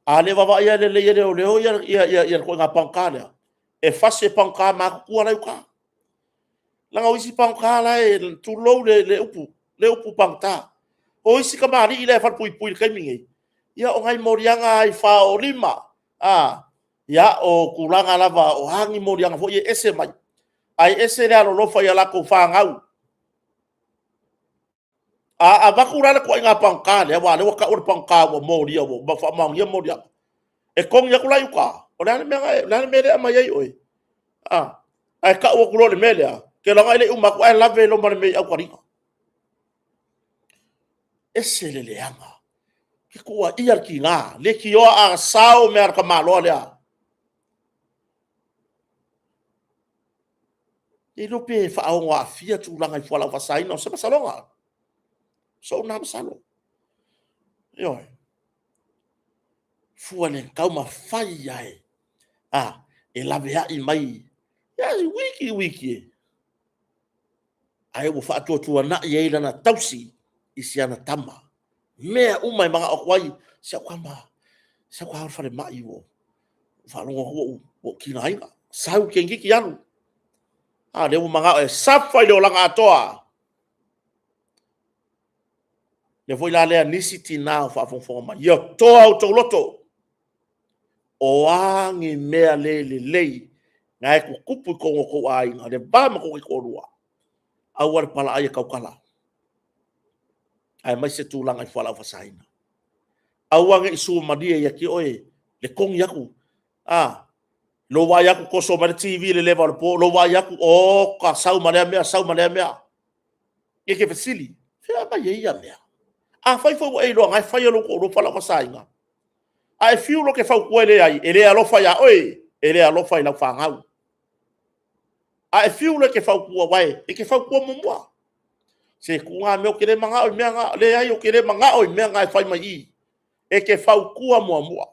A le vavaaaia lelei e leoleo ia le ituaiga pagota lea, e fasi e pagota matutua la e i uta. Leaga o isi pagota la e, tulou le upu, le upu pagota. O isi tamalii la e falepuipui i le taimi lenei, ia o nai moliaga lava i fao lima, o tulaga lava o a ni moliaga foi ia e ese mai, ae ese le alolofa i a latou fanau. A avatu la le ituaiga pagota lea, aua o lea ua tau o le pagota ua molia ua faamaonia moliaga, e togi atu la i uta, o le a le mea lea e aumai ai oe? Ae tau atu loa i le mea lea, ou te iloa e le i uma atu ae lave loa ma le mea i aukaliga. E ese le leaga. E tuuaia le tiga, leitioa a sao mea a le tamaloa lea. Le iloa pe faaono aafia tulaga i fualaau faasaina, o se masaloga, o sou lena masalo. Ioe. Fua i le taumafai lava e laveai mai, wiki wiki e, ae ua faatuatuanai ai lana tausi i si ana tama. Mea uma e manao atu ai, si au tama, sau ta o i le falemai ua faalogo atu ua ou tigaina. Sau toeitiiti alu, a o lea ua manao e suffer i le olaga atoa. O le mea foi la lea nisi tina o faafogafoga mai, ia toa outou loto, o a ni mea le lelei na e tutupu i totonu o outou aiga, le va ma outou taitoalua, aua le palaai e tautala, aemaise tulaga i fualaau faasaina. Aua ne i suamalie ia te oe le togi atu, lou vaai atu toso mai le TV i le leva o le po, lou vaai atu, oka, sau ma lea mea, sau ma lea mea. E te fesili, fea mai ai ia mea? Afai foi ua e iloa na e fai e lou toalua fualaau faasaina, ae fiu loa e te fautua e leai, e le alofa ia oe, e le alofa i lau fanau. Ae fiu loa e te fautua, aua e te fautua muamua. Se tuu na mea ou te le manao i mea na. Leai ou te le manao i mea na e fai mai i i. E te fautua muamua.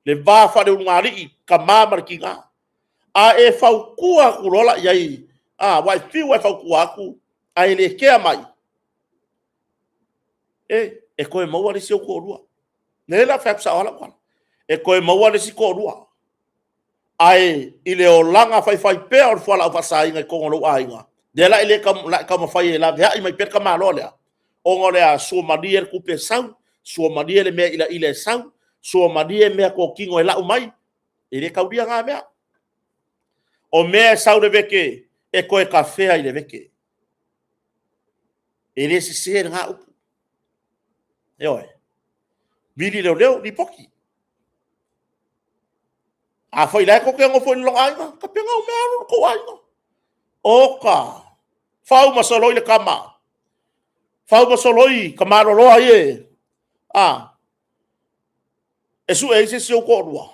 Le va faaleulugalii, tama ma le tina. A e fautua atu loa la i ai, aua e fiu lava e fautua atu, ae le kea mai, e toe maua le isi ou toalua. Lea la fai atu sao lava lau tala. E toe maua le isi toalua. Ae i le olaga faifaipea o le fualaau faasaina i totonu o lou aiga, lea la e le taumafai e laveai mai pea le tamaloa lea, ona o le a? Suamalie le tupe e sau, suamalie le mea ilaila e sau, suamalie meatotino e lau mai, e le taulia na mea. O mea e sau i le vete, e toe tafea i le vete. E le sese lena upu. Ioe. Vili leoleo, lipoti. Afai o la e tou te nonofo i le aiga, tapena au mea, alu lo outou aiga. Oka, fau ma soloi le tama, fau ma soloi ka maloloa ia e sue ai se isi ou toalua.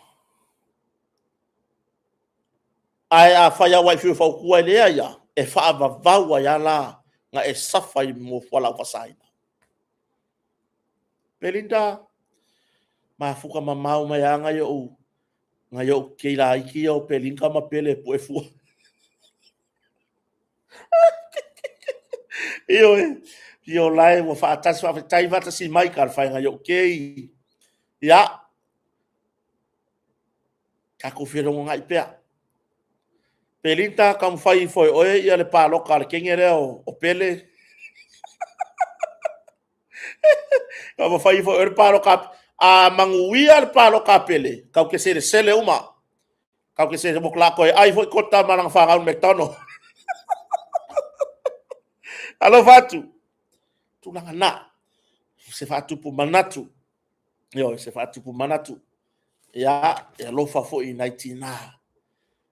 Ae afai lava ua e fiu e fautua e leai lava, e faavavau ai lava la ona e suffer i fualaau faasaina. Belinda. Mafuka mamao mai lava nai o'u, nai o'u kei laiti ia o Pelinka ma Pele e pue fua. Ioe, io lae ua faatasi faafetai faatasi mai talofa e nai o'u kei. Ia, tatou felogonai pea. Pelinka, taumafai ifo e oe ia le paloka a le kenge lea o Pele. Taumafai ifo e oe le paloka. A manuia le paloka a Pele, tatou te selesele uma. Tatou te selesele, ua toe ai foi Kota ma lana fanau i le McDonald. Alofa atu. Tulaga na. Se faatupu manatu. Ioe, se faatupu manatu. Ia, e alofa foi i nai tinā.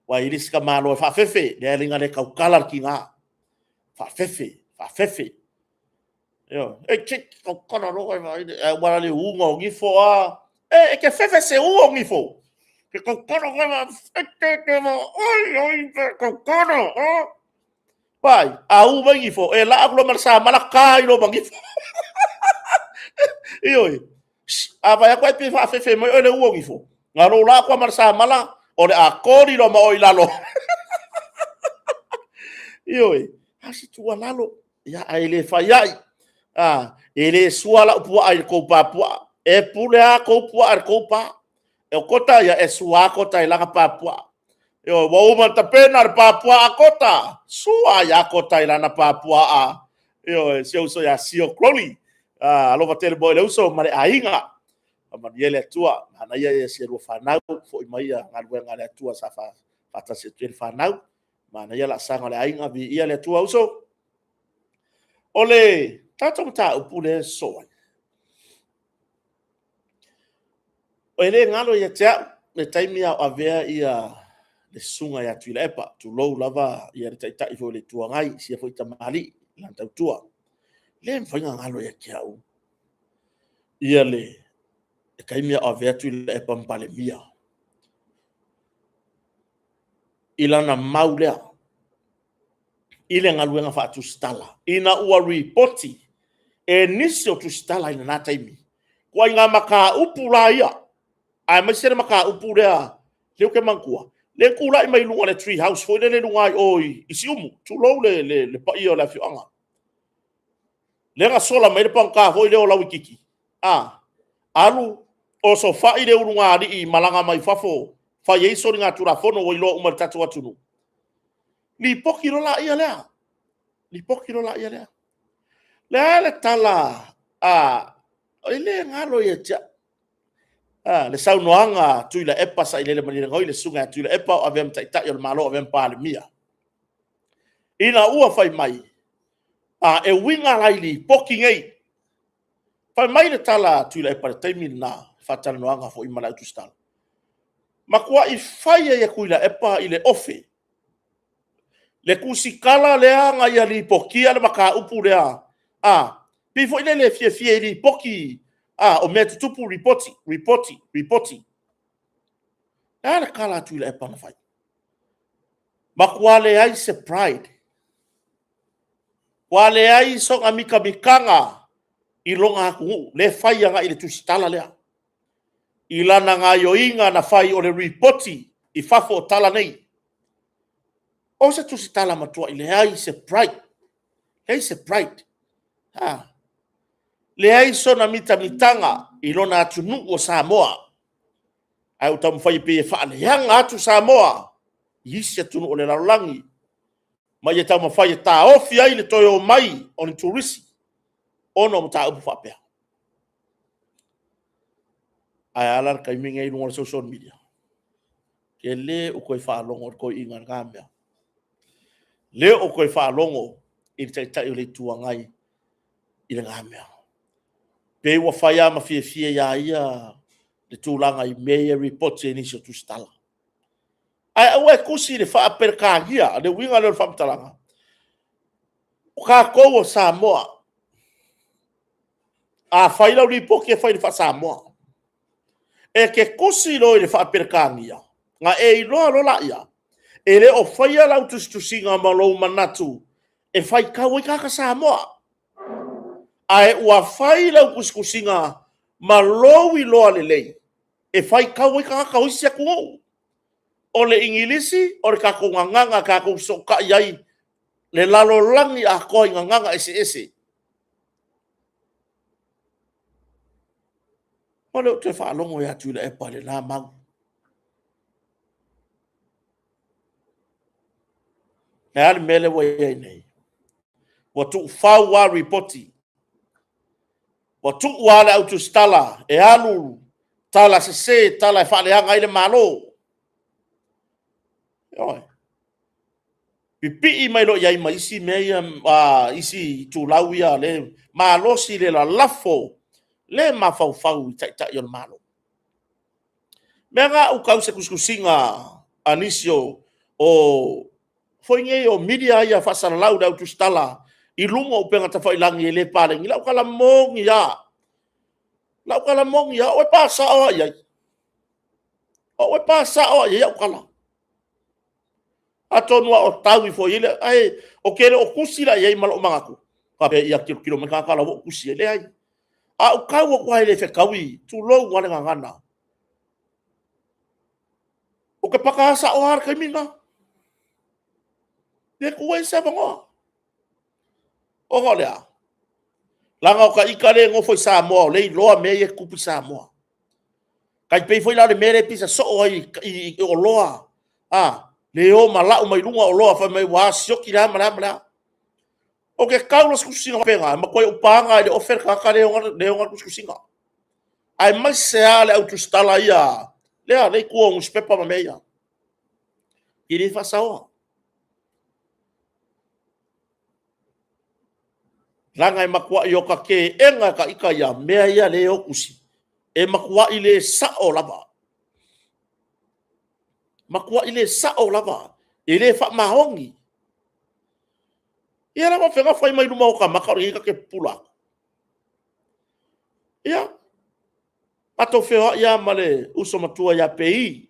Ua i le isi tamaloa e faafefe, lea le le tautala le tinā. Faafefe, faafefe. Ioe, e te tautala loa e vaai, ua le uga o nifo a. E, e te fefe se u o nifo. Te tautala koe ma, e te te ma, oi, oi, te tautala, o. Vai, a u mai nifo, e laa atu loa ma le samala ka i loa ma nifo. Ioe, a vai atu ai pe faafefe mai oe le u o nifo. Nga lou laa atu ma le samala, o le a koli loa ma oe i lalo. Ioe, a se tuualalo, ia, ae le fai ai. A, e le sua lau puaa i le tou pā puaa. E pule a tou puaa i le tou pā. E o kota ia, e sua a kota i lana pā puaa. Ioe, ua uma ona tapena le pā puaa a Kota, sua ia Kota i lana pā puaa. Ioe, si ou uso ia Sio Crowley. Ah, alofa tele mo le uso ma le aiga. Faamanuia le Atua, manaia ia si a lua fanau, foi mai ia galuega a le Atua sa faatasi atu ai le fanau. Manaia laasaga o le aiga, viia le Atua uso. O le tatou mataupu lea e sosoo ai, E le galo ia te au le taimi a o avea ia le susuga ia Tuilaepa, tulou lava ia le Taitai foi o le Itu Agai, sia foi tamalii i lana tautua. E le mafai ona galo ia te au ia le taimi a o avea Tuilaepa ma Palemia i lana mau lea i le galuega faatusitala, ina ua ripoti e nisi o tusitala i lena taimi, ituaiga mataupu la ia, aemaise le mataupu lea, lea ou te manatua, lea na tulai mai luga o le tree house foi lele i luga i o i Siumu, tulou le paia o le afioaga. Lea na sola mai ai le pagota foi lea o Lauititi, a, alu osofai le ulugalii malaga mai fafo, fai ai soligatulafono ua iloa uma e le tatou atunuu. Lipoti loa laia lea, lipoti loa laia lea. Le a le tala a, e le galo ia te au le saunoaga a Tuilaepa Sailele Malielegaoi, le susuga ia Tuilaepa o avea ma Taitai o le Malo o avea ma Palemia, ina ua fai mai, a, e uiga la i lipoti nei. Fai mai le tala a Tuilaepa i le taimi lena, faatalanoaga foi ma le au tusitala, matuai fai lava e Tuilaepa i le ofe le tusitala lea na ia lipotia le mataupu lea, a, pei foi lele e fiafia e lipoti, a, o mea e tutupu, lipoti, lipoti, lipoti. E a le tala a Tuilaepa na fai? Matua leai se pride, matua leai sona mitamitaga i lona atunuu, lea e fai agai i le tusitala lea, i lana gaoioiga na fai o le lipoti i fafo o tala nei. O se tusitala matuai leai se pride, leai se pride. Ha. Leai sona mitamitaga i lona atunuu o Samoa. Ae ua taumafai e pei e faaleaga atu Samoa i isi atunuu o le lalolagi, ma ia taumafai e taofi ai le toe omai o ni turisi ona o mataupu faapea. Ae a la le taimi lenei i luga o le social media? Ke le o toe faalogo i le toeaina i lena mea. Le o toe faalogo i le Taitai o le Itu Agai i lena mea. Pei ua fai lava ma fiafia iā ia le tulaga i mea ia e ripoti e nisi o tusitala. Ae aua e tusi i le faa-Peretania, le uiga lea o le faamatalaga. O tatou o Samoa, a fai lau lipoti e fai i le faa-Samoa. E te tusi loa i le faa-Peretania, ona e iloa loa lea, e le o faia lau tusitusiga ma lou manatu e faitau ai tagata Samoa. Ae ua fai lau tusitusiga ma lou iloa lelei e faitau ai tagata o isi atunuu. O le Igilisi, o le tatou gagana tatou te fesootai ai le lalolagi atoa i gagana eseese. O lea ou te faalogo ia Tuilaepa i lena mau. O le a le mea lea ua i ai nei? Ua tuufau lava lipoti, ua tuu lava le au tusitala e alu tala sese, tala e faaleaga ai le Malo. Ioe. Pipii mai loa i ai ma isi mea ia, isi itulau ia e malosi le lalafo le mafaufau i Taitai o le Malo. O mea na ua tau i se tusitusiga a nisi o foi nei o media ia faasalalau i le au tusitala i luga o upega tafailagi e le paleni. O lau tala moni lava, o lau tala moni lava, o au e pa sao lava i ai. O au e pa sao lava i ai au tala. Atonu a o tau ifo i ai, ae ou te le o tusi la i ai ma lou manatu faapea ia tilotilo mai tagata la ua ou tusi i ai. Leai, a ou tau atu lava e le fetaui, tulou lava le gagana, ou te paka sao lava i le taimi lena. E le tuua ai se avanoa. Ona o le a? Leaga o ita lea e nofo i Samoa o lea e iloa mea ia e tutupu i Samoa. E tai pei foi la o le mea lea e pisa soo ai i oloa, le o ma lau mai luga oloa fai mai ua sioki le a ma le a. Ou te tau loa i se tusitusiga faapena, e matuai ou paga lava i le ofe le tagata lea e ona le tusitusiga. Aemaise lava le au tusitala ia lea e i tua o nusipepa ma mea ia, e le faasaoa. Leaga e matuai ota teena e ita ia mea ia e o tusi, e matuai le sao lava. Matuai le sao lava, e le faamaoni. Ia la faapefea ona fai mai luma o ota mata o lenei ta te pupula atu? Ia, matou feoai lava ma le uso matua ia Pei,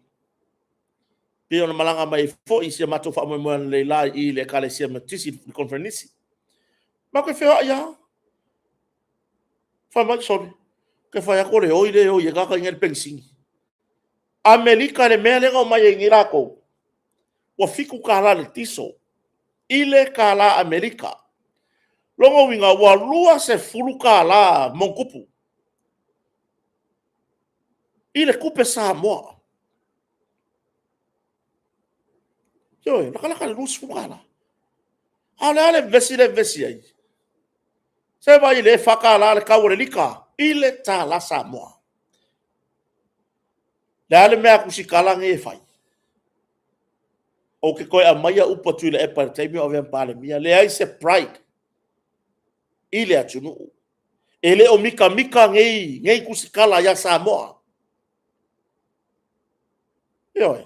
pei ona malaga mai ai foi i si a matou faamoemoe analeila i le Ekalesia Metotisi i le Koneferenisi. Matou te feoai lava. Fai mai, sole, ou te fai atu o le oi lea e oi ai tagata ia i le penisini. Amerika i le mea lea na omai ai nei latou, ua $7 i le kiso i le tala Amerika. O lona uiga ua $20+ i le tupe Samoa. Ioe, latalata i le $20. A o le a le vevesi lea e vevesi ai? Se vaai o lea e $4 le tau o le lita i le tala Samoa. O le a le mea a tusitala nei e fai? Ou te toe aumaia upu a Tuilaepa i le taimi o avea ma Palemia, leai se pride i le atunuu. E le o mitamita nei tusitala ia Samoa. Ioe.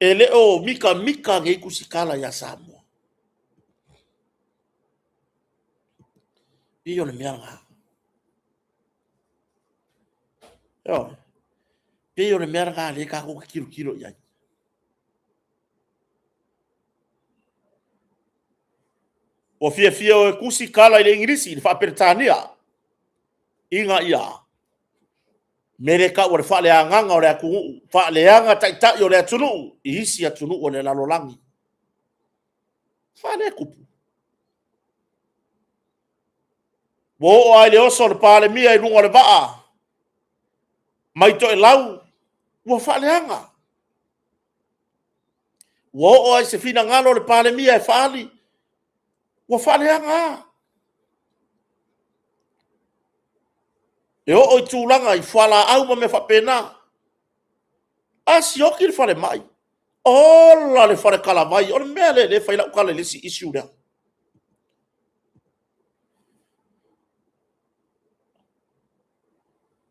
E le o mitamita nei tusitala ia Samoa. E pei o le mea lena. Ioe. E pei o le mea lena o lea tatou te tilotilo i ai. Ua fiafia e tusi tala i le Igilisi, i le faa-Peretania, ina ia mea lea e tau o le faaleagaga o le atunuu, faaleaga taitai o le atunuu i isi atunuu o le lalolagi. Faaletupu. Ua oo lava i le oso o le Palemia i luga o le vaa mai Toelau, ua faaleaga. Ua oo lava i se finagalo o le Palemia e faaali, ua faaleaga lava. E oo i tulaga i fualaau ma mea faapena. A sioki le falemai, ola le faletalavai. O le mea lea o lea e fai ai lau tala i le isi issue lea.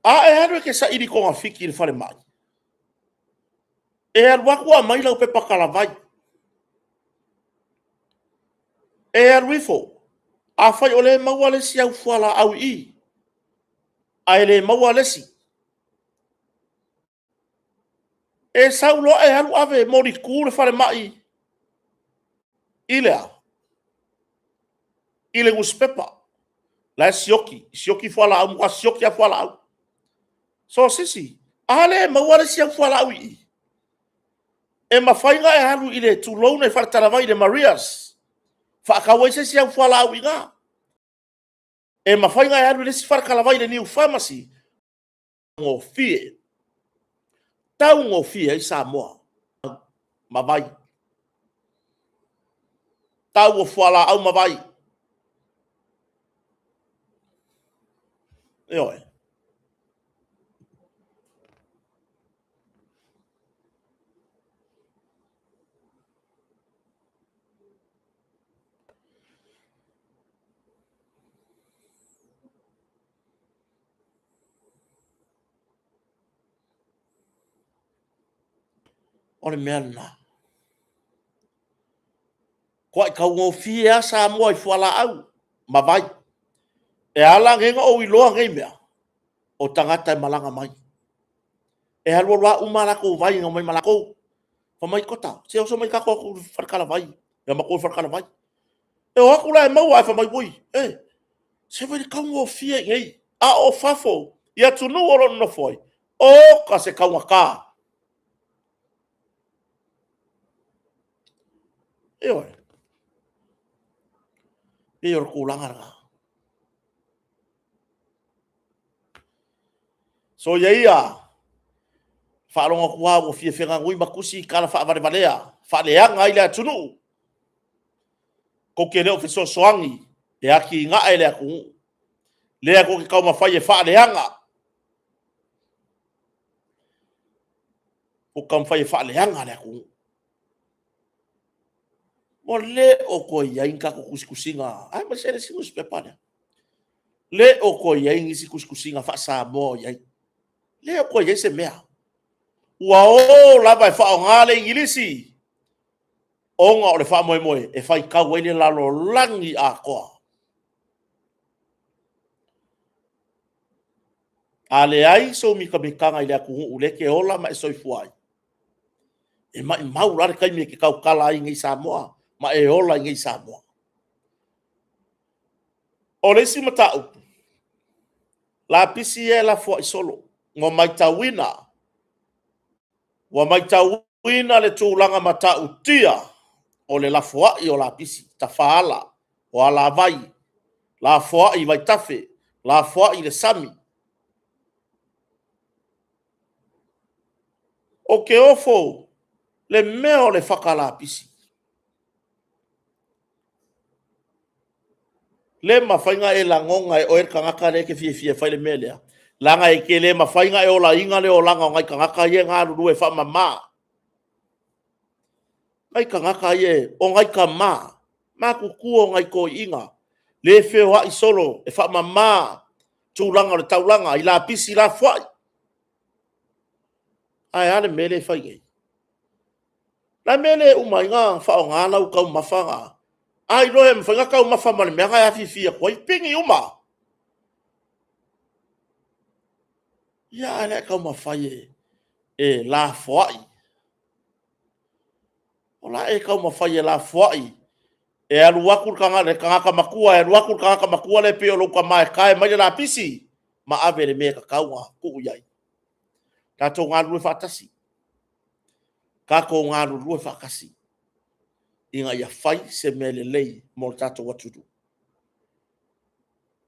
A e alu e te saili togafiti i le falemai, e alu atu aumai lau pepa talavai. E alu ifo, afai o lea e maua le isi au fualaau i i, ae le maua le isi, e sau loa e alu ave e molitu le falemai i le a? i le nusipepa. La e sioki, sioki fualaau, matua sioki lava fualaau. So sisi, a le maua le isi au fualaau i i. E mafai ona e alu i le tulou le faletalavai i le Maria's, faatau ai se isi au fualaau i ina. E mafai ona e alu i le isi faletalavai i le Niu Pharmacy, gofie, taugofie ai Samoa ma vai. Tau o fualaau ma vai. Ioe. O le mea lena. Matua taugofie lava Samoa i fualaau ma vai. E ala la ona ou iloa nei mea, o tagata e malaga mai. E alu alu lava uma a latou vai na omai ma latou. Fai mai, Kota, se oso mai tatou o atu i le faletalavai, ia matou i le faletalavai. E o atu la e maua, ae fai mai, oi, e, se vaai i le taugofie i inei. A o fafo i atunuu o lo o nonofo ai, oka se taugata. Ioe. E pei o le tulaga lena. Soia ia, faalogo atu lava ua fia feganui ma tusi tala faavalevalea, faaleaga ai le atunuu. Tou te le o fesoasoani e atinae le atunuu. Lea tou te taumafai e faaleaga. Tou te taumafai e faaleaga le atunuu. Ua le o toe i ai ni tatou tusitusiga, aemaise le isi nusipepa lea. Le o toe i ai nisi tusitusiga faa-Samoa o i ai. Le o toe i ai se mea. Ua o lava e faaaoga le Igilisi ona o le faamoemoe e faitau ai le lalolagi atoa. A leai sou mitamitaga i le atunuu lea e te ola ma e soifua ai, e maumau la le taimi e te tautala ai i inei i Samoa ma e ola i inei i Samoa. O le isi mataupu, lapisi ia e lafoai solo. Ua matauina, ua matauina le tulaga matautia o le lafoai o lapisi, tafaala, o alavai, lafoai i vaitafe, lafoai i le sami. Ou te ofo i le mea o le fata lapisi. Le mafai ona e lagona e oe le tagata lea e te fiafia e fai le mea lea, leaga e te le mafai ona e olaina le olaga o nai tagata ia e galulue faamama. Nai tagata ia, o nai tama matutua, o nai toeaiina, lea e feoai solo e faamama tulaga o le taulaga i lapisi lafoai. Ae a le mea lea e fai nei? O le a le mea e le uma ai ona faaaoga lau taumafa na? A iloa e mafai ona taumafa ma le mea na e afifi atu ai, pigi uma. Ia, a o le a taumafai e lafoai. O le a e taumafai e lafoai e alu atu le tagata matua, e alu atu le tagata matua lea pei o lou tama e tae mai le lapisi ma ave i le mea e tatau ona tuu i ai. Tatou galulue faatasi. Tatou galulue faatasi ina ia fai se mea lelei mo le tatou atunuu.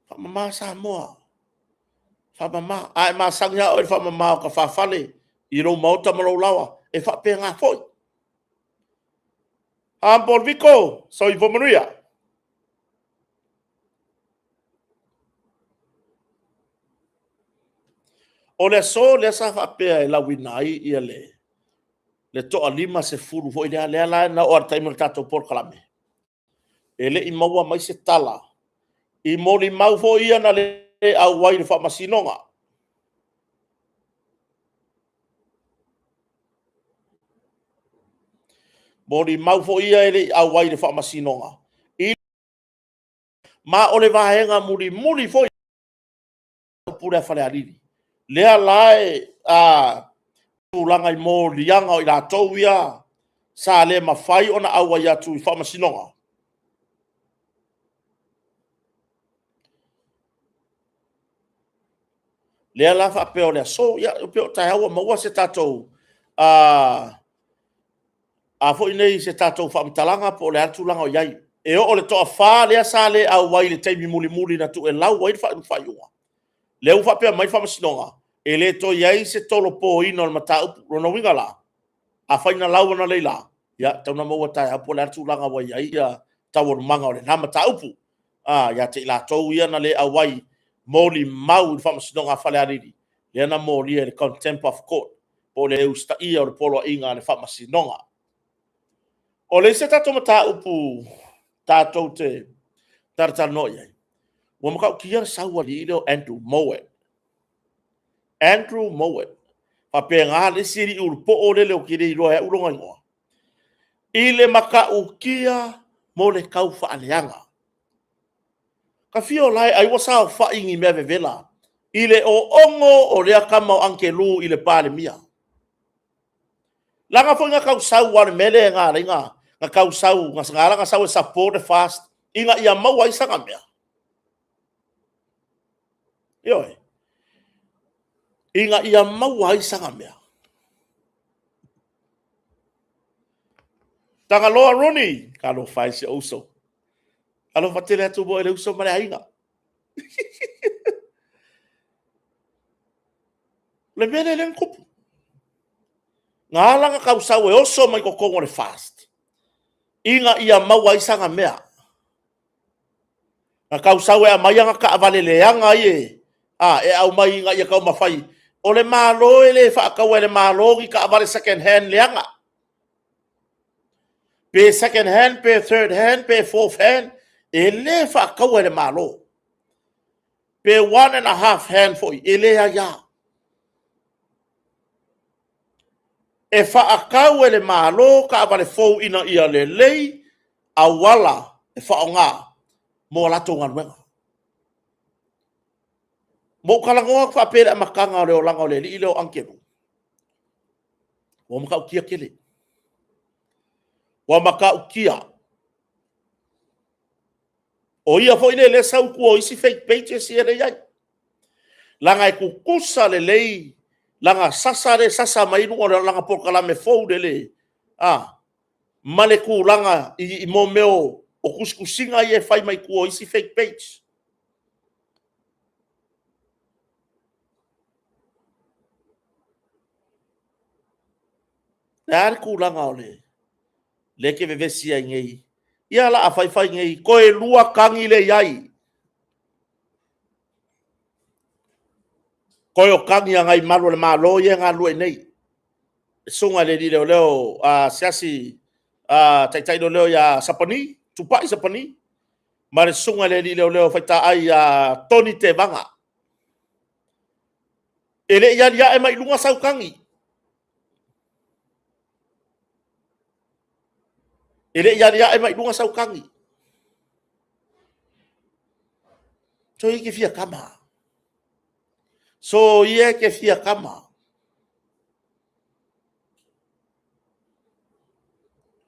Faamama Samoa, faamama. A e masani lava oe i le faamama o tafafale i lou maota ma lou laoa, e faapena foi. Humble Vito, soifua manuia. O le aso lea sa faapea e lauina ai ia le toa 50 foi lea, lea la na oo lava i le taimi o le tatou polokalame, e le i maua mai se tala i molimau foi ia na le auai i le faamasinoga. Molimau foi ia e le i auai i le faamasinoga. I ma o le vaega mulimuli foi upu lea Falealili. Lea la e a, tulaga i moliaga o i latou ia sa le mafai ona auai atu i faamasinoga. Lea la faapea o le aso, ia e pei o taeao ua maua se tatou a foi nei se tatou faamatalaga po o le a le tulaga o i ai. E oo i le toa-fa lea sa le auai i le taimi mulimuli na tuuelau ai le faaiuga, lea ua faapea mai le Faamasinoga, e le toe i ai se tolopoina o le mataupu. O lona uiga la, afai na lau analeila, ia e tatau ona maua taeao po o le a le tulaga ua i ai taualumaga o lena mataupu ia te i latou ia na le auai, molimau i le Faamasinoga a Falealili, lea na molia i le Contempt of Court, po o le usitaia o le poloaiga a le Faamasinoga. O le isi a tatou mataupu tatou te talatalanoa i ai, ua matautia le sau a le alii lea o Andrew Mowat. Andrew Mowat, faapena le isi alii ulupoo lele ou te le iloa e au lona igoa, i le matautia mo le taufaaleaga. Ta fia o la e ai ua saofai i ni mea vevela i le oogo o lea tama o Agelu i le Palemia. Leaga foi na tau sau aua o le mea lea na ala ai ona tau sau, na ala ona sau e support le FAST ina ia maua ai sana mea. Ioe, ina ia maua ai sana mea. Tagaloa Rooney, talofa e i si ou uso. Alofa tele atu moe le uso ma le aiga. O le mea lea na tupu, na ala ona tau sau e oso mai totonu o le FAST, ina ia maua ai sana mea. Na tau sau e aumai ana taavale leaga ia e aumai ina ia taumafai. O le Malo e le faataua e le Malo ni taavale second hand leaga, pe second hand pe third hand pe fourth hand, e le faataua e le Malo. Pe one and a half hand foi, e le aia. E faatau e le Malo taavale fou ina ia lelei auala e faaaoga mo a latou galuega. Ua ou talanoa atu faapea i le amataga o le olaga o le alii lea o Agelu, ua matautia tele. Ua matautia. O ia foi lea e sau i tua o isi fake pages ia lea e i ai. Leaga e tutusa lelei lana sasa lea e sasa mai ai luga o lana polokalame fou lele, ma le tulaga i mea o tusitusiga ia e fai mai tua o isi fake page. O le a le tulaga o lea e te vevesi ai nei? Ia o le a fai fai nei, toe 2 tagi lea e i ai. Toe o tagi a nai malu o le Malo ia e galulue i inei, le susuga i le alii leoleo asiasi, taitai leoleo ia Sapani, Tupai Sapani, ma le susuga i le alii leoleo faitaai ia Tony Tevaga. E le i aliae mai i luga sau tagi. E le i aliae mai i luga sau tagi. Soia e te fia tama. Soia e te fia tama.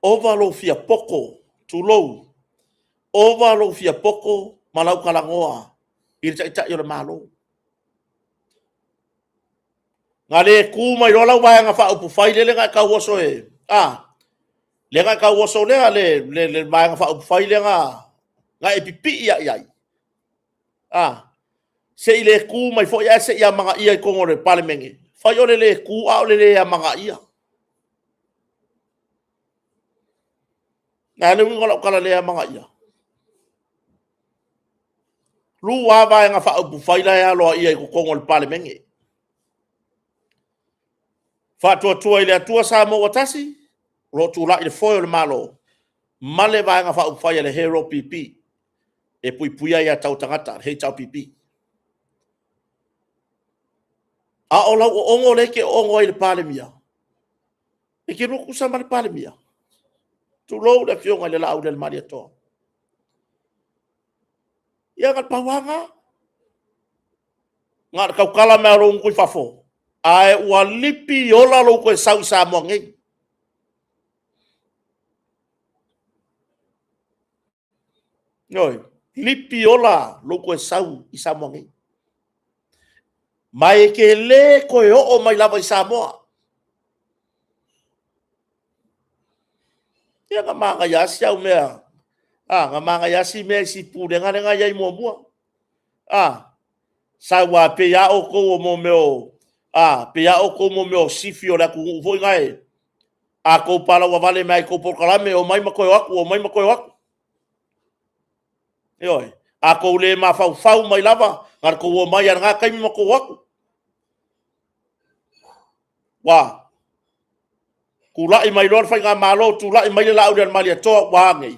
Ova lou fia poto, tulou, ova lou fia poto ma lau talanoa i le Taitai o le Malo. Na le tu mai loa lau Vaega Faaupufai lele na e tau oso e, a, lea na e tau oso lea, le Vaega Faaupufai lea na e pipii lava i ai, a, se i le tu mai foi ae se i amanaia i totonu o le Palemene, fai o le le tu a o le le amanaia. O le a le uiga o lau tala le amanaia? 2 Vaega Faaupufai la e aloaia i totonu o le Palemene. Faatuatua i le Atua Samoa ua Tasi, o lo o tulai i le foe o le Malo, ma le Vaega Faaupufai a le HRPP, e puipuia aia tatau a tagata, le HRPP. A o lau oogo lea e te oogo ai i le Palemia, e te lua tutusa ma le Palemia? Tulou le Afioga i le Laaulialemalietoa. Ia na o le pau lava lena. Na o le tautala mai lava o lou gutu i fafo, ae ua lipi ola lou toe sau i Samoa nei. Ioe, lipi ola lou toe sau i Samoa nei. Ma e te le toe oo mai lava i Samoa. Ia na manaia lava si au mea, a, na manaia lava si mea i si pulega lea na i ai muamua. A, sau lava pei lava outou o mea o, a, pei lava outou o mea o sifi o le atunuu foi lea, a outou palauavale mai lava i tou polokalame, omai ma toe o atu, omai ma toe o atu. Ioe. A outou le mafaufau mai lava, na o le tou omai lava i lena taimi ma tou o atu. Ua tulai mai loa le Faigamalo, tulai mai le Laaulialemalietoa, ua a nei?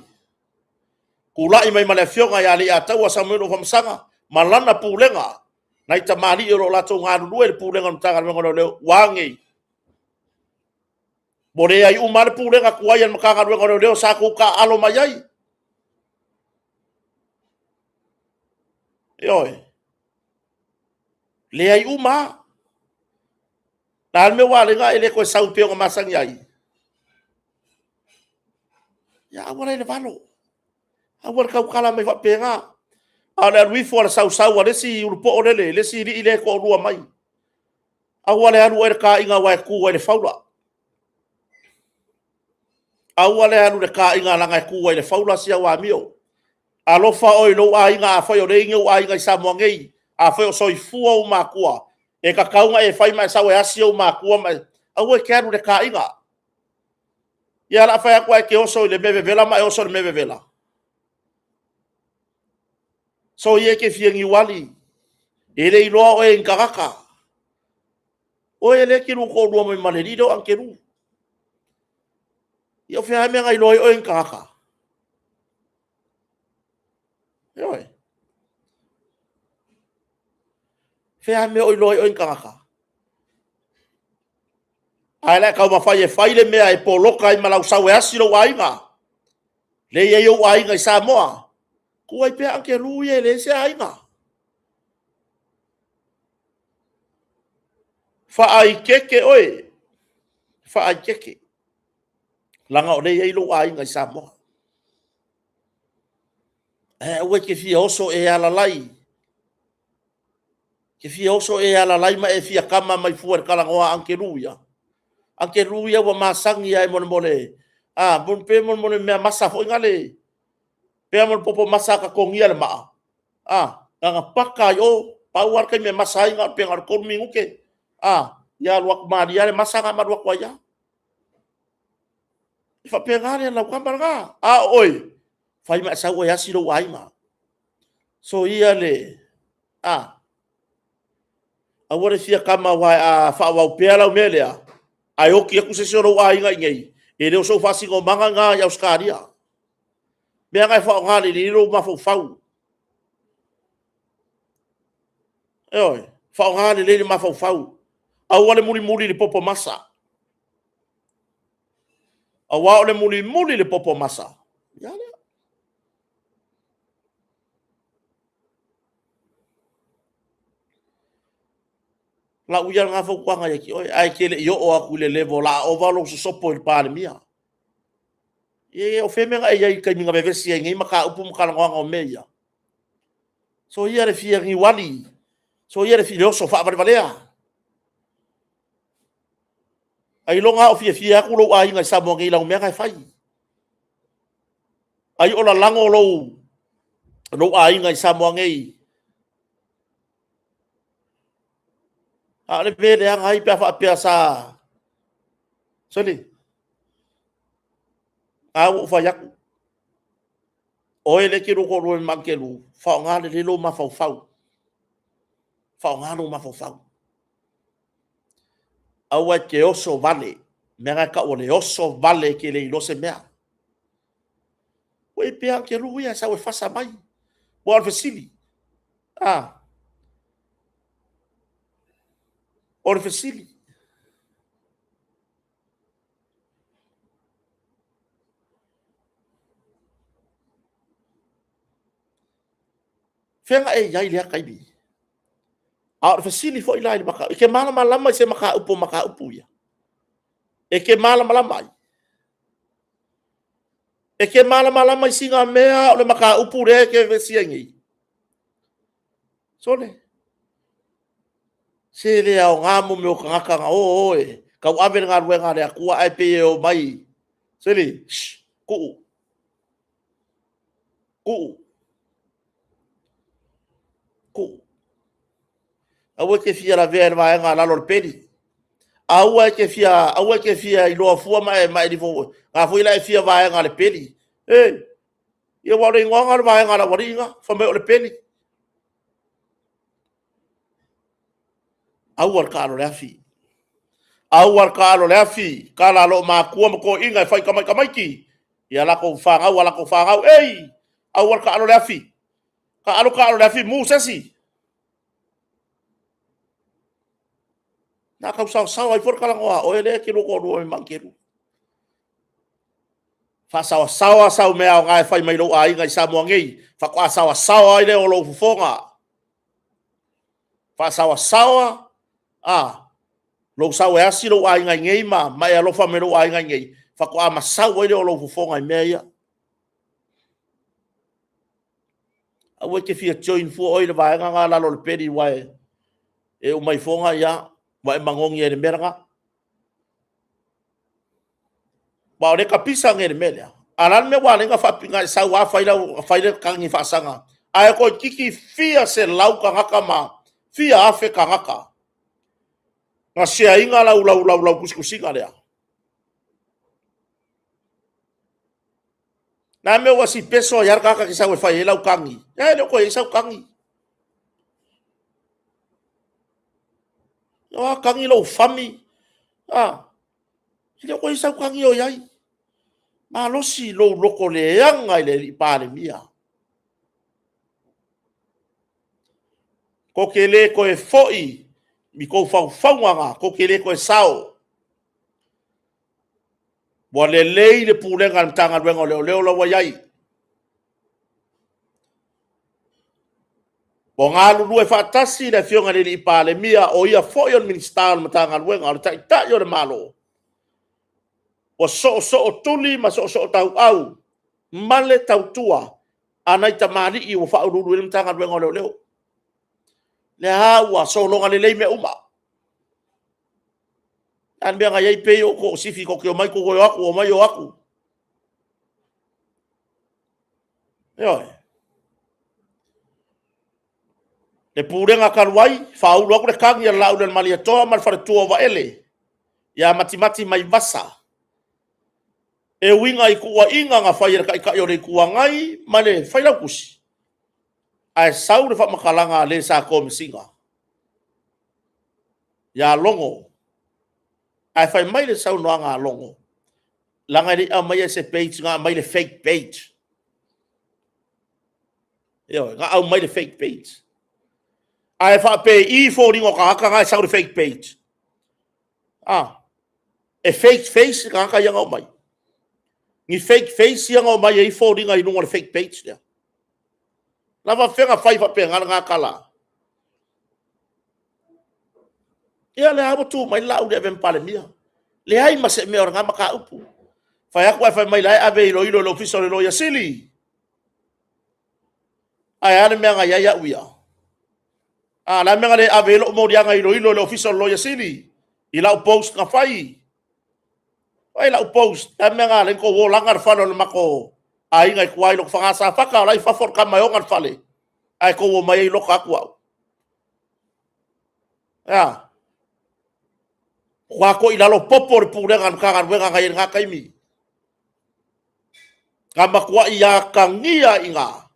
Tulai mai ma le Afioga ia Leiataua Samuelu Afamasaga ma lana pulega, nai tamalii o lo o latou galulue i le pulega o le Matagaluega o Leoleo, ua a nei? Ua leai uma lava le pulega tuai a le Matagaluega o Leoleo sa outou taaalo mai ai. Ioe. Leai uma lava. O le a le mea ua ala ai ona e le toe sau e pei ona masani ai? Ia aua la le valo, aua le tautala mai faapena. A o le alu ifo o le sausau a le isi ulupoo lele, le isi alii lea e toalua mai, aua le alu oe i le taina aua e tu ai i le faula. Aua le alu i le taina leaga e tu ai i le faula si au amio. Alofa oe i lou aiga afai o lea e i ai ni ou aiga i Samoa nei, afai o soifua ou matua, e tatau ona e fai ma e sau e asi ou matua ma e... Aua e te alu i le taina. Ia o le a fai atu ae te oso i le mea vevela ma e oso i le mea vevela? Soia e te fia niuali, e le iloa oe e ni tagata. Oe lea e te lua toalua mai ma le alii lea o Agelu. Ia o fea lava le mea na iloa ai oe e ni tagata? Ioe. O fea lava le mea o iloa ai oe e ni tagata? Ae o le a e taumafai e fai le mea e poloka ai ma lau sau e asi lou aiga, lea e i ai ou aiga i Samoa. Tuu ai pea Agelu ia e leai se aiga. Faaeteete oe, faaeteete, leaga o lea e i ai lou aiga i Samoa. Ae aua e te fia oso e alalai, e te fia oso e alalai ma e fia kama mai fua i le talanoa a Agelu ia. Agelu ia ua masani lava mo le, a, pe mo le meamasa foi lea, pei lava o le popo masa a totogia le maa, a, na ona paka lava i o, pau lava le taimi e masa ai pe na o le 3 minute, a, ia alu atu malie lava le masa ma alu atu ai lava. E faapena lau tama lena. A o oe, fai ma e sau oe e asi lou aiga. Soia le, a, aua le fia kama aua a faaauau pea lau mea lea, ae oti atu se isi o lou aiga i inei, e le o sou faasinomaga lena i Ausetalia. O mea na e faaaoga lelei lou mafaufau. Ioe, faaaoga lelei le mafaufau. Aua le mulimuli i le popo masa. Aua o le mulimuli i le popo masa, ia lea. Lau ia lena fautuaga ia te oe, ae te le i oo atu i le level o le a ova lou sosopo i le Palemia. E o fea mea na e i ai i le taimi na vevesi ai nei mataupu ma talanoaga o mea ia? Soia le fia niuali, soia le fia oso faavalevalea. Ailoga lava o fiafia atu lou aiga i Samoa nei i lau mea na e fai. Ai o lalago lou aiga i Samoa nei. A o le mea e leaga ai pe a faapea sa... Sole, a ua ou fai atu, oe lea e te lua toalua ma Agelu, faaaoga lelei lou mafaufau. Faaaoga lou mafaufau. Aua e te oso vale. O le mea lena e tau o le oso vale e te le iloa se mea. Ua e pea Agelu ia e sau e fasa mai. Aua o le fesili, a, o le fesili, fea na e i ai i lea taimi? A o le fesili foi la i le mataupu, e te malamalama i se mataupu o mataupu ia? E te malamalama ai? E te malamalama i sina mea o le mataupu lea e te vevesi ai nei? Sole. Se le aoga mo mea o tagata na o o e tauave le galuega a le Atua ae pei e omai. Seli, shh, tuu. Tuu. Tuu. Aua e te fia lavea i le vaega a lalo o le peli. Aua e te fia, aua e te fia iloa fua ma e, ma e lifo, a foi la e fia vaega a le peli. E, ia aua o le igoa lena o le vaega a le aualii na, fai mai o le peli. Aua le taalo i le afi. Aua le taalo i le afi, tala a loo matua ma toeaiina e fai i tamaiti i a latou fanau, a latou fanau, ei, aua le taalo i le afi. Taalo taalo i le afi, mu se isi. Na tau saosaoa ai foi le talanoa a oe lea e te lua toalua mai ma Agelu. Faasaosaoa sau mea aoga e fai mai lou aiga i Samoa nei, faatoa saosaoa ai lea o lou fofoga. Faasaosaoa a lou sau e asi lou aiga i inei ma e alofa mai i lou aiga i inei, faatoa masau ai lea o lou fofoga i mea ia. Aua e te fia join fua oe i le vaega lena lalo o le peli, aua e uma ifoga ia, ua e manogi ai i le mea lena. Aua o lea e tapisa nei i le mea lea. A o le a le mea ua ala ai ona faapipii e sau lava fai lau, fai le tagi faasaga, ae toeitiiti fia selau tagata ma fia afe tagata na share ina lau lau lau lau tusitusiga lea. Na mea ua si peso ai lava le tagata ke sau e fai ai lau tagi. E le o toe i ai sau tagi. O a tagi lou fami. A, e le o toe i ai sau tagi o i ai. Malosi lou loto leaga i le alii Palemia. Tou te le toe foi i tou faufauga na, tou te le toe sao. Ua lelei le pulega a le Matagaluega o Leoleo la ua i ai. Ua galulue faatasi le Afioga i le Palemia, o ia foi o le Minisita o le Matagaluega, o le Taitai o le Malo, ua soosoo tuli ma soosoo tauau ma le tautua a nai tamalii ua faauluulu i ai le Matagaluega o Leoleo. O lea lava ua sologa lelei mea uma. O le a le mea na i ai pei o sifi tou te omai tou o atu, omai o atu. Ioe. Le Pulega talu ai, faaulu atu le tagi a le Laaulialemalietoa ma le faletua o Vaele ia Matimati Vaivasa e uiga i tuuaiga na fai e le Taitai o le Itu Agai ma le Failautusi, ae sau le faamatalaga a le sa komesina ia Logo. Ae fai mai le saunoaga a Logo, leaga e le i aumaia i se page na aumai le fake page. Ioe, na aumai le fake page. Ae faapei foliga o tagata na e sau le fake page. Ah, e fake face le tagata ia na omai. Ni fake face ia na omai ai foliga i luga o le fake page lea. Lava fega fai faapena lena tala. Ia lea ua tu mai le Laauli e avea ma Palemia. Leai ma se mea o lena mataupu. Fai atu ae fai mai la e ave e iloilo i le Ofisa o le Loia Sili. Ae a le mea na i ai au ia? A, le a le mea na le ave ai lou moliaga e iloilo i le Ofisa o le Loia Sili i lau post na fai? Fai lau post, le a le mea na ala ai ona tou o laga le fale o le matou aiga i tua i Lotofaga Safata, o la e i fafo le tama e ona le fale, ae tou omai ai loka atu au. E a? Ua toilalo popo le pulega a le Matagaluega na i ai i lena taimi. Na matuai atagia i ina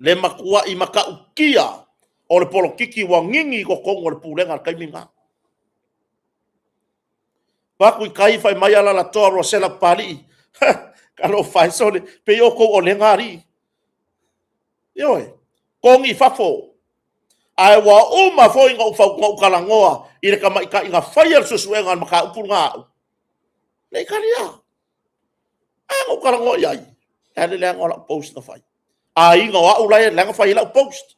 le matuai matautia o le polokiki ua gigi i totonu o le pulega i le taimi lena. Avatu i tai fai mai Alalatoa Rosela Papalii, talofa e sole, pei outou o lega alii. Ioe, togi i fafo. Ae ua uma foi ona ou talanoa i le tamaitai na faia le suesuega o le mataupu lena a au. Le i talia. A na ou talanoa i ai, e a le leaga o lau post na fai. Aiga o au la e na fai ai lau post.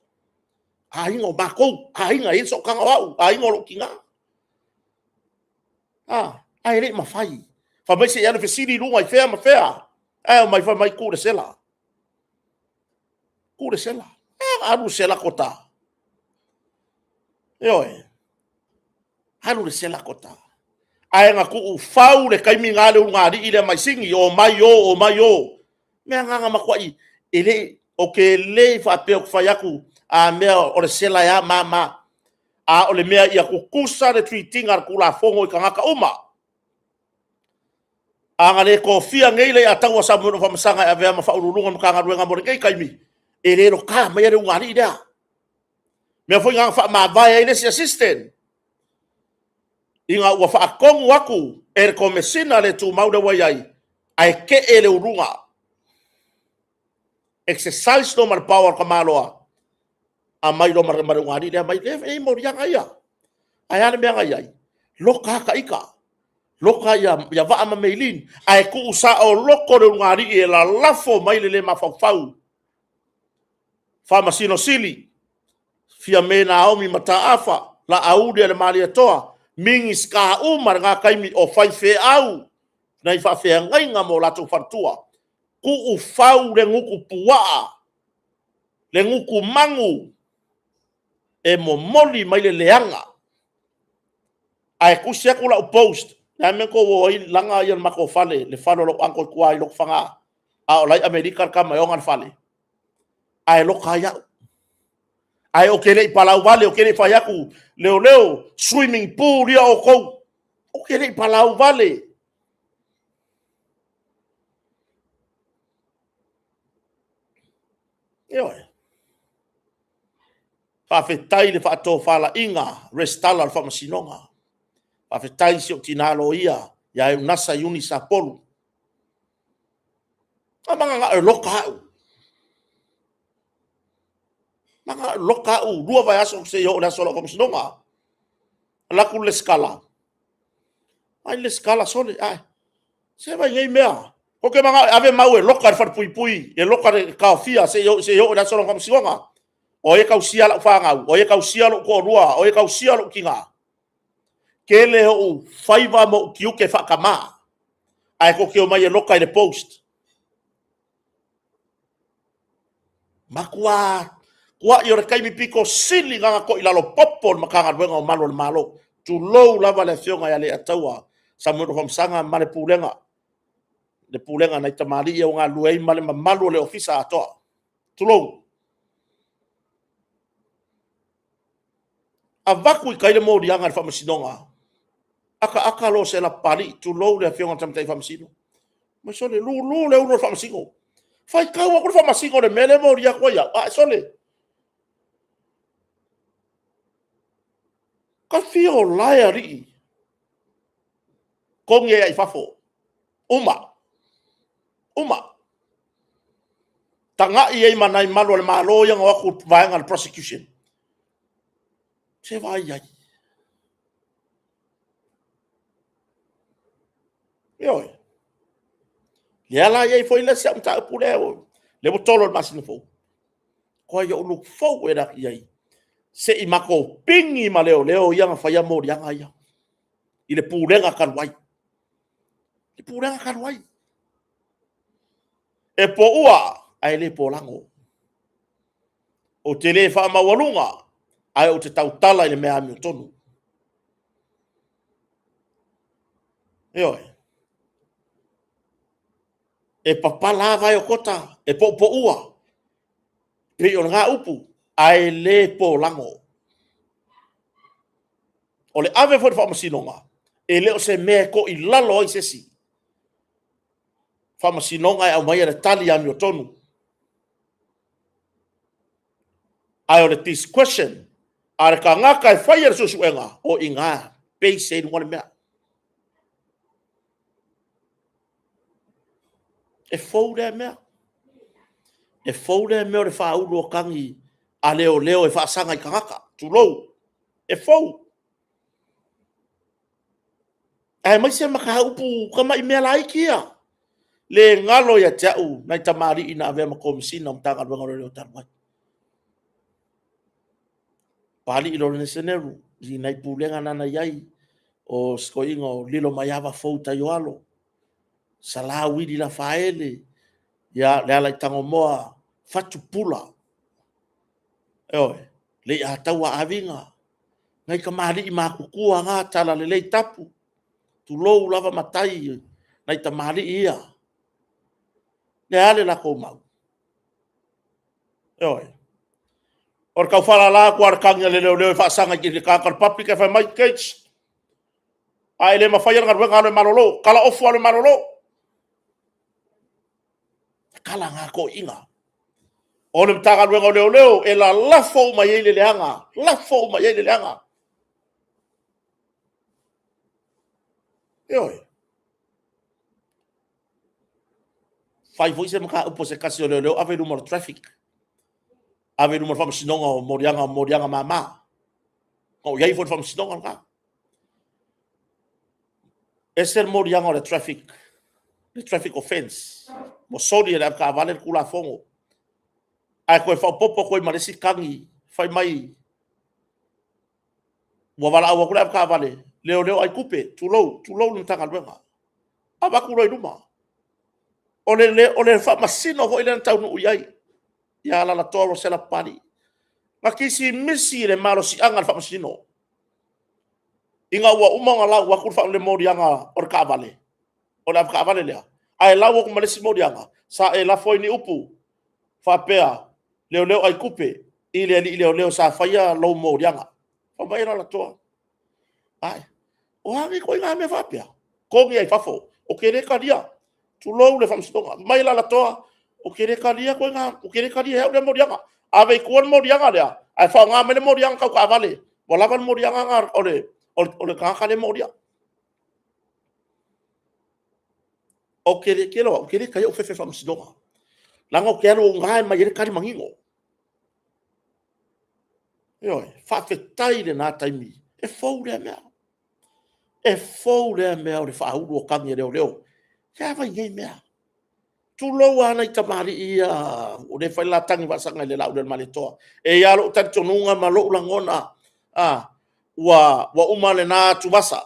Aiga o matou, aiga e i ai le sootaga o au, aiga o lou tina. Ah, ae le i mafai. Fai mai se i alu fesili i luga i fea ma fea. Ae omai fai mai tuu le sela. Tuu le sela. E alu le sela tota. Ioe. Alu le sela kota. Ae na tuu fau le taimi na le ulugalii lea mai sini, o mai o, o mai o. Mea na na matuai, e le, o te le i faapea ou te fai atu, a mea o le sela e a ma ma. A o le mea ia tutusa le treat ina a le Tulafono i tagata uma. A na le tofia nei Leiataua Samuelu Afamasaga e avea ma Faauluuluga o le Matagaluega mo lenei taimi, e le loka maia le ulugalii lea. O le mea foi lena na faamavae ai le isi assistant, ina ua faatonu atu e le Komesina le Tumau lea ua i ai, ae tee le uluga. Exercise loa ma le power o le tamaloa, aumai loa ma le ulugalii lea aumai. E i ai moliaga ia. Ae a le mea na i ai? Loka lava ita, loka ia Vaa ma Maylene, ae tuu saoloto le ulugalii e lalafo mai le le mafaufau. Faamasino Sili, Fiame Naomi Mataafa, Laauli a le Malietoa, Minisita uma i lena taimi o faifeau nai faafeagaiga ma o latou faletua, tuufau le gutu puaa, le gutu manu e momoli mai le leaga. Ae tusi atu lau post, o le a le mea na outou o ai laga le matou fale, le fale o lou uncle i tua i Lotofaga, a o la e i Amerika le tama e ona le fale, ae loka ai au. Ae ou te le i palauvale, ou te le i fai atu, leoleo, swimming pool ia outou. Ou te le i palauvale. Ioe. Faafetai i le faatofalaiga resitala o le Faamasinoga. Faafetai i si ou tina loia ia Eunasa Iuni Sapolu. Na mananao e loka au, mananao e loka au, 2 vaiaso seia oo i le aso o lau faamasinoga. Alu atu le resitala, vaai le resitala, sole, se vaai i nei mea. Ou te manao e ave mau e loka i le falepuipui, e loka i le taofia seia oo i le aso o lana faamasinoga. O ai e tausia lau fanau? O ai e tausia lou toalua? O ai e tausia lou tina? Tele ou faiva ma ou tiute faatama, ae tou te omai e loka i le post. Matua tuai o le taimi pito sili lena na toilalo popo le Matagaluega o Malu o le Malo, tulou lava le Afioga ia Leiataua Samuelu Afamasaga ma le Pulega, le pulega a nai tamalii ia ua galulue ai ma le mamalu o le Ofisa atoa. Tulou. Avatu i tai le moliaga i le faamasinoga, ataata loa o se Sapapalii, tulou le Afioga i le Tamaitai Faamasino. Fai mai, sole, lulu le ulu o le faamasino. Faitau atu le faamasino i le mea lea e molia atu ai au, ae sole, ta fia ola e alii, togi ai lava i fafo, uma, uma. Tagai ai ma nai malu o le Malo ia na o atu i le vaega o le prosecution. Se vaai i ai. Ioe. Lea la e i ai foi le isi au mataupu lea, lea ua tolo i le masina fou. Matua ou look forward atu i ai, se i matou pigi ma leoleo ia na faia moliaga ia i le pulega talu ai. Le pulega talu ai. E poua ae le polago. Ou te le faamaualuga, ae ou te tautala i le mea amiotonu. Ioe. E papala lava vae o kota, e poupoua, pei o lena upu, ae le polago. O le ave foi i le faamasinoga, e le o se mea e toilalo ai se isi. Faamasinoga e aumaia le tali amiotonu. Ae o le discretion a le tagata e faia le suesuega, o i ina e base ai i luga le mea. E fou lea mea. E fou lea mea o le faaulu o tagi a leoleo e faasaga i tagata, tulou, e fou. Aemaise mataupu tamai mea laiti ia. Le galo ia te au nai tamalii na avea ma Komesina o Matagaluega o Leoleo talu ai. Papalii Lolene Seneru i nai pulega na na i ai, o si toeaina o Lilomaiava Fou Taioalo, Sala Uili Lafaele, ia Lealaitagomoa Fatu Pula, ioe, Leiataua Aviga. Nai tamalii matutua na talalelei tapu, tulou lava matai, nai tamalii ia. Le a le latou mau? Ioe. O le tau faalala atu lava o le tagi a le leoleo e faasaga i le tagata o le public ae fai mai, cage. A e le mafaia le galuega, alu e malolo, tala off alu e malolo. Tatala na toeaiina. O le Matagaluega o Leoleo e lalafo uma i ai le leaga, lafo uma i ai le leaga. Ioe. Fai foi se mataupu a se tasi o leoleo ave i luma o le traffic, ave i luma o le faamasinoga o moliaga, moliaga mama. Na ou i ai foi i le faamasinoga lena. Ese le moliaga o le traffic, le traffic offence, ua soli e le avetaavale le tulafono, ae toe faaopoopo atu ai ma le isi tagi, fai mai ua valaau atu le avetaavale, leoleo ai tupe, tulou, tulou le Matagaluega. Avatu loa i luma. O le faamasino foi lea na taunuu i ai ia Alalatoa Rosella Papalii. Na kisimisi i le malosiaga o le faamasino, ina ua uma ona lau atu le moliaga o le taavale, o le avetaavale lea, ae lau atu ma le isi moliaga, sa e lafo ai ni upu faapea, leoleo aitupe i le alii leoleo sa faia lou moliaga. Fai mai Alalatoa, ae, o a nei ituaiga mea faapea? Togi lava i fafo, ou te le talia, tulou le faamasinoga. Fai mai Alalatoa, ou te le talia ou te le talia e au lea moliaga. Ave i tua le moliaga lea, ae faaaoga mai le moliaga tau taavale, ua lava le moliaga lena o le tagata lea e molia. Ou te le talia ou fefe i le faamasinoga, leaga ou te alu o i ina e aumai ai le tali manino. Ioe, faafetai i lena taimi, e fou lea mea. E fou lea mea o le faaulu o tagi a leoleo. E a vai nei mea? Tulou lava nai tamalii ia o lea e fai le la tagi faasaga i le Laaulialemalietoa. E i ai lava lou talitonuga ma lou lagona, ua uma lena atuvasa.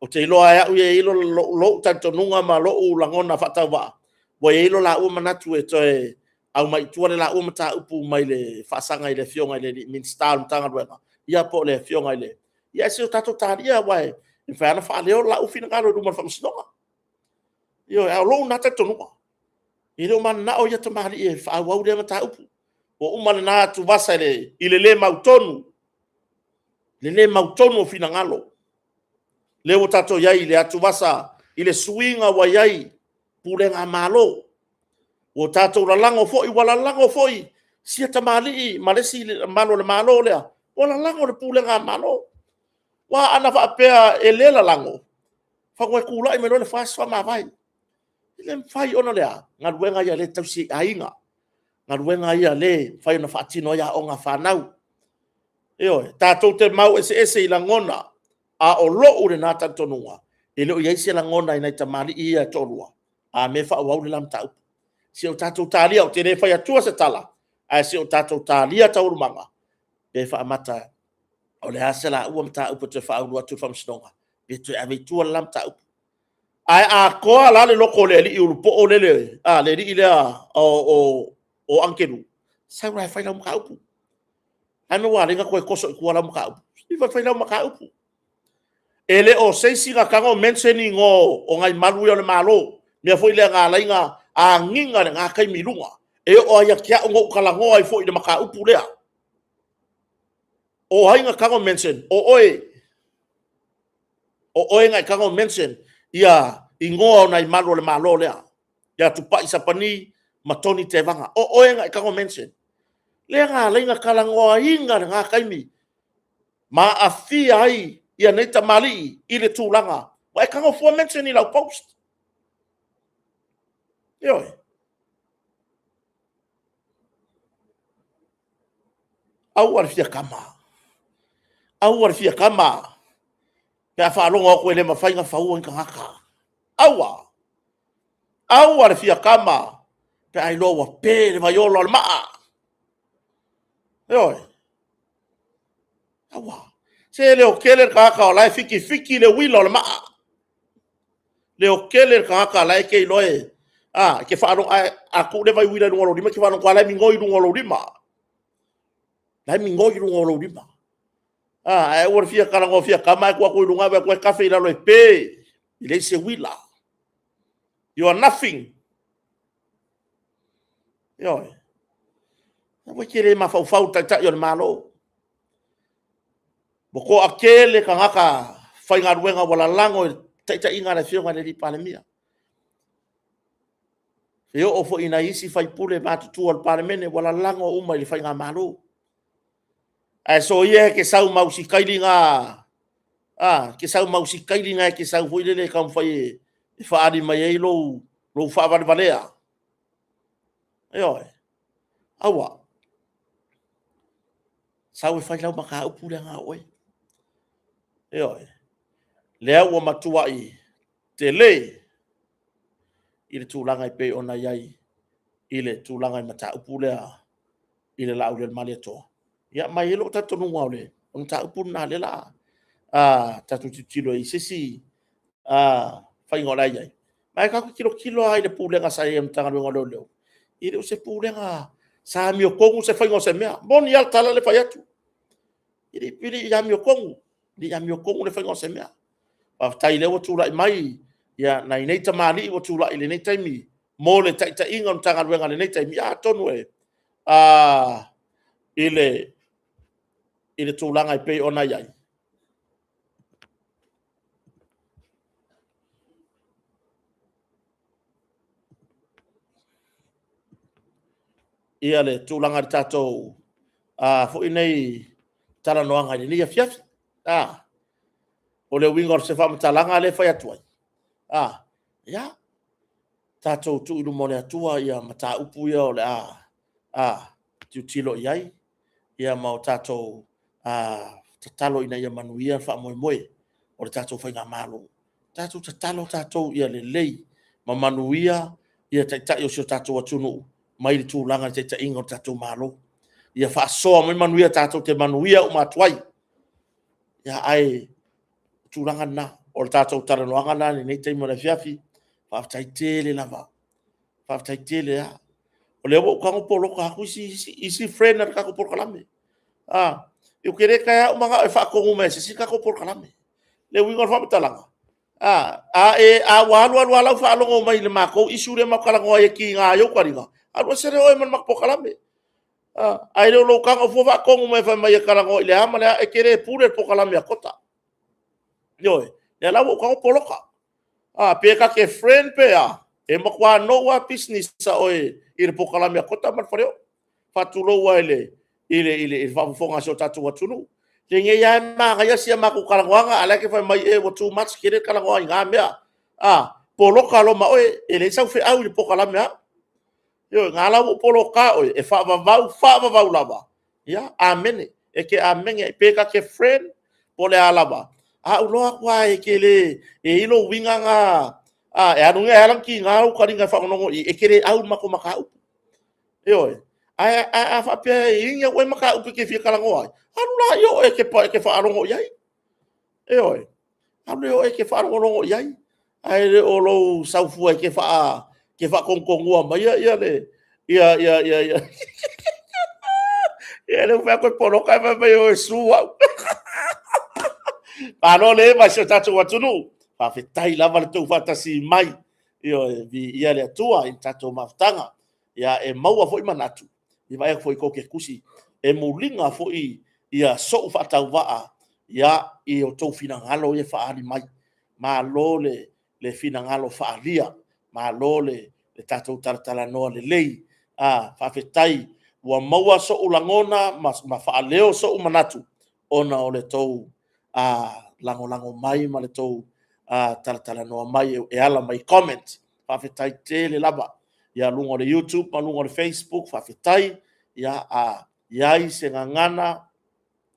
Ou te iloa lava e au ia, e i ai lou talitonuga ma lou lagona faatauvaa, ua i ai lo laua manatu e toe aumai i tua le laua mataupu mai le faasaga i le Afioga i le Minisita o le Matagaluega, ia po o le Afioga i le... Ae se i o tatou talia, aua e mafai lava ona faaleo lo laua finagalo i luma o le faamasinoga. Ioe, a o lou lena talitonuga, e le o mananao ia tamalii e faaauau lea mataupu. Ua uma lena atuvasa i le le mautonu, le le mautonu o finagalo. Lea ua tatou i ai i le atuvasa i le suiga ua i ai pulega Malo. Ua tatou lalago foi, ua lalago foi sia tamalii ma le isi malu o le Malo lea, ua lalago le pulega Malo. Aua ana faapea e le lalago, semeamanu e tulai mai loa le FAST faamavae. E le mafai, ona o le a? O galuega ia o lea e tausi e aiga, galuega ia o lea e mafai ona faatino ai aoga a fanau. Ioe, tatou te mau eseese i lagona, a o lou lena talitonuga, e le o i ai se lagona i nai tamalii ia e toalua, a mea e faaauau le la mataupu. Se i o tatou talia, ou te le fai atua se tala, ae se i o tatou talia taualumaga pe faamata o le a se laua mataupu e toe faaulu atu i le faamasinoga, pe toe ave i tua le la mataupu. Ae a toa la le loto o le alii ulupoo lele, le alii lea o Agelu, sau la e fai lau mataupu. O le a le mea ua ala ai ona toe toso i tua lau mataupu? Ia fai lau mataupu. E le o se isi na tago mention igoa o nai malu ia o le Malo, mea foi lea na ala ai ona agiga i lena taimi i luga. E oo lava ia te au na ou talanoa ai foi i le mataupu lea. O ai na tago mention? O oe. O oe na e tago mention ia igoa o nai malu o le Malo lea, ia Tupai Sapani ma Tony Tevaga. O oe na e tago mention. Lea na ala ai ona talanoaina lena taimi ma aafia ai ia nei tamalii i le tulaga, ua e tago fua mention i lau post. Ioe. Aua le fia kama, aua le fia kama pe a faalogo atu e le mafai ona faua ni tagata. Aua, aua le fia kama pe a iloa ua pe le vaiola o le maa. Ioe. Aua. Se leo tele le tagata o la e fitifiti le uila o le maa. Leo tele le tagata o la e te iloa e, a, e te faalogo, a tuu le vai uila i luga o lou lima, e te faalogo atu lava o la e migoi luga o lou lima. O la e migoi luga o lou lima. Ae aua le fia talanoa fia tama ae tuu atu i luga vaai atu e tafe i lalo e pe, e leai se uila. You are nothing. Ioe. Aua e te le mafaufau i le Taitai o le Malo. Ua toatele tagata faigaluega ua lalago i le taitaiga a le Afioga i le Palemia. E oo foi i nai isi sui usufono matutua o le Palemene ua lalago uma i le faigamalo. Ae soia e te sau ma au sitaili na, a, e te sau ma au sitaili na e te sau foi lele e taumafai e faaali mai ai lou faavalevalea. Ioe. Aua. Sau e fai lau mataupu lea na o oe. Ioe. Lea ua matuai tele i le tulaga e pei ona i ai i le tulaga i mataupu lea i le Laaulialemalietoa. Ia, ma e i ai lou talitonuga o le mataupu lena lea o le a tatou tilotilo i se isi faiga o le a i ai. Ae tatou te tilotilo lava i le pulega sa i ai i le Matagaluega o Leoleo, e le o se pulega sa amiotonu se faiga o se mea. E moni lava le tala lea e fai atu, e le i amiotonu, e le i amiotonu le faiga o se mea. Faafetai o lea ua tulai mai nai nei tamalii ua tulai i lenei taimi mo le taitaiga o le Matagaluega i lenei taimi, ia atonu i le tulaga e pei ona i ai, ia le tulaga i le tatou foi nei talanoaga i lenei afiafi. O le uiga o se faamatalaga lea e fai atu ai, ia, tatou tuu i luma o le Atua mataupu ia o le a tilotilo i ai, ma o tatou tatalo ina ia manuia le faamoemoe o le tatou Faigamalo. Tatou tatalo tatou ia lelei ma manuia Taitai o si o tatou atunuu mai le tulaga i le taitaiga o le tatou Malo. Ia faasoa mai manuia tatou te manuia uma atu ai. Ae o le tulaga lena, o le tatou talanoaga lena i lenei taimi o le afiafi. Faafetai tele lava, faafetai tele lava. O lea ua ou tago poloka atu isi friend o le tatou polokalame. Ou te le toe manao e faatonu mai e se isi le tatou polokalame. O le uiga o le faamatalaga, a ua alu alu lava lau faalogo mai i le matou issue lea matou te talanoa ai e tiga ai ou taliga, alu ese oe ma le matou polokalame. Ae le o lou tago fua faatonu mai fai mai e talanoa i le a ma le a, e te le pule i le polokalame a Kota. Ioe, o lea la ua ou tago poloka. Pe ta te friend pe a, e matua nou lava business a oe i le polokalame a Kota ma le Faleoo. Faatulou lava i le faafofoga a si o tatou atunuu. Lenei lava e manaia si a matou talanoaga, a o la e te fai mai ua too much, tele le talanoa i na mea. Poloka loa ma oe, e leai sau feau i le polokalame a au. Ioe, o lena la ua ou poloka oe, e faavavau, faavavau lava. Ia, amene. E te amene ai. Pe ta te friend po o le a lava, a ou iloa atu lava e te le, e i ai lou uiga lena, e alu nei lava la ona tiga lou taliga e faalogologo i i, e te le au i le matou mataupu. Ioe. Ae a faapea e i ai ni au ea mataupu e te fia talanoa ai, alu laia oe e te faalogo i ai. Ioe. Alu oe e te faalogologo i ai, ae le o lou sau fua e te faatonutonua maia ia le. Ia, lea ua fai atu e poloka ae fai mai e sue au. Malo le eva i si o tatou atunuu. Faafetai lava le tou faatasi mai. Ioe, viia le Atua i le tatou mafutaga. Ia, e maua foi manatu, i vaai atu foi i tou te tusi, e muliga foi ia sou faatauvaa i outou finagalo ia e faaali mai. Malo le finagalo faaalia, malo le tatou talatalanoa lelei. Faafetai ua maua sou lagona ma faaleo sou manatu ona o le tou lagolago mai ma le tou talatalanoa mai e ala mai i comment. Faafetai tele lava. Ia luga o le YouTube ma luga o le Facebook, faafetai. Ia a i ai se gagana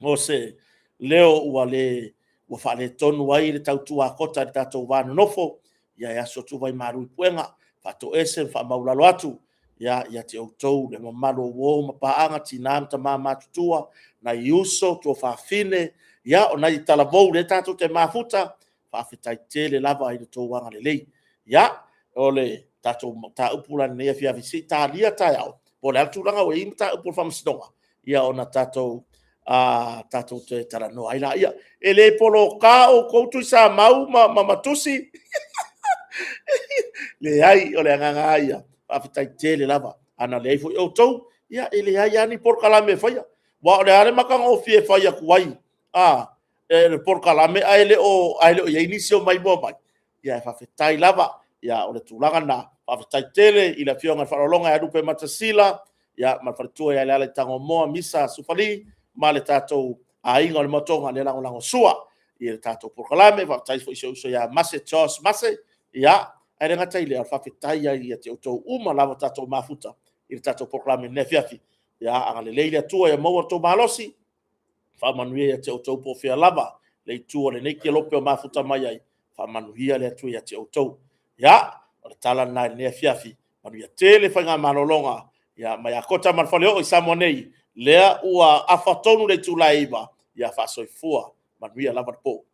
o se leo ua le ua faaletonu ai le tautua a Kota i le tatou va nonofo, ia e aso atu vai malu i puega, faatoese ma faamaulalo atu ia te outou le mamalu o uo ma paaga, tina ma tama matutua, nai uso, tuafafine, ia o nai talavou lea tatou te mafuta, faafetai tele lava i le tou agalelei. Ia, o le tatou mataupu la i lenei afiafi, se i talia taeao, po o le a le tulaga ua i ai mataupu o le Faamasinoga, ia ona tatou tatou toe talanoa ai laia. E le poloka outou Tuisamau ma Tusi? Leai, o le agaga lava ia, faafetai tele lava. A na leai foi outou, ia e leai lava ni polokalame e faia. Aua o le a le matagofie e fai atu ai le polokalame ae le o i ai nisi e omai mua mai? Ae faafetai lava. O le tulaga lena, faafetai tele i le Afioga i le Faaaloaloga ia Lupematasila ma le faletua ia Lealaitanoamoa Misa Sufali ma le tatou aiga o le Matoga i le lagolagosua i le tatou polokalame. Faafetai foi i si ou uso ia Mase George Mase. Ae le gata i lea, faafetai lava ia te outou uma lava ua tatou mafuta i le tatou polokalame i lenei afiafi. Ia agalelei le Atua ia maua lo outou malosi, faamanuia ia te outou po o fea lava le itu o lenei kelope o mafuta mai ai, faamanuia le Atua ia te outou. Ia, o le tala lena i lenei afiafi, manuia tele faiga malologa mai Akota ma le Faleoo i Samoa nei, lea ua afa tonu le itula e 9:00, ia faasoifua manuia lava le po.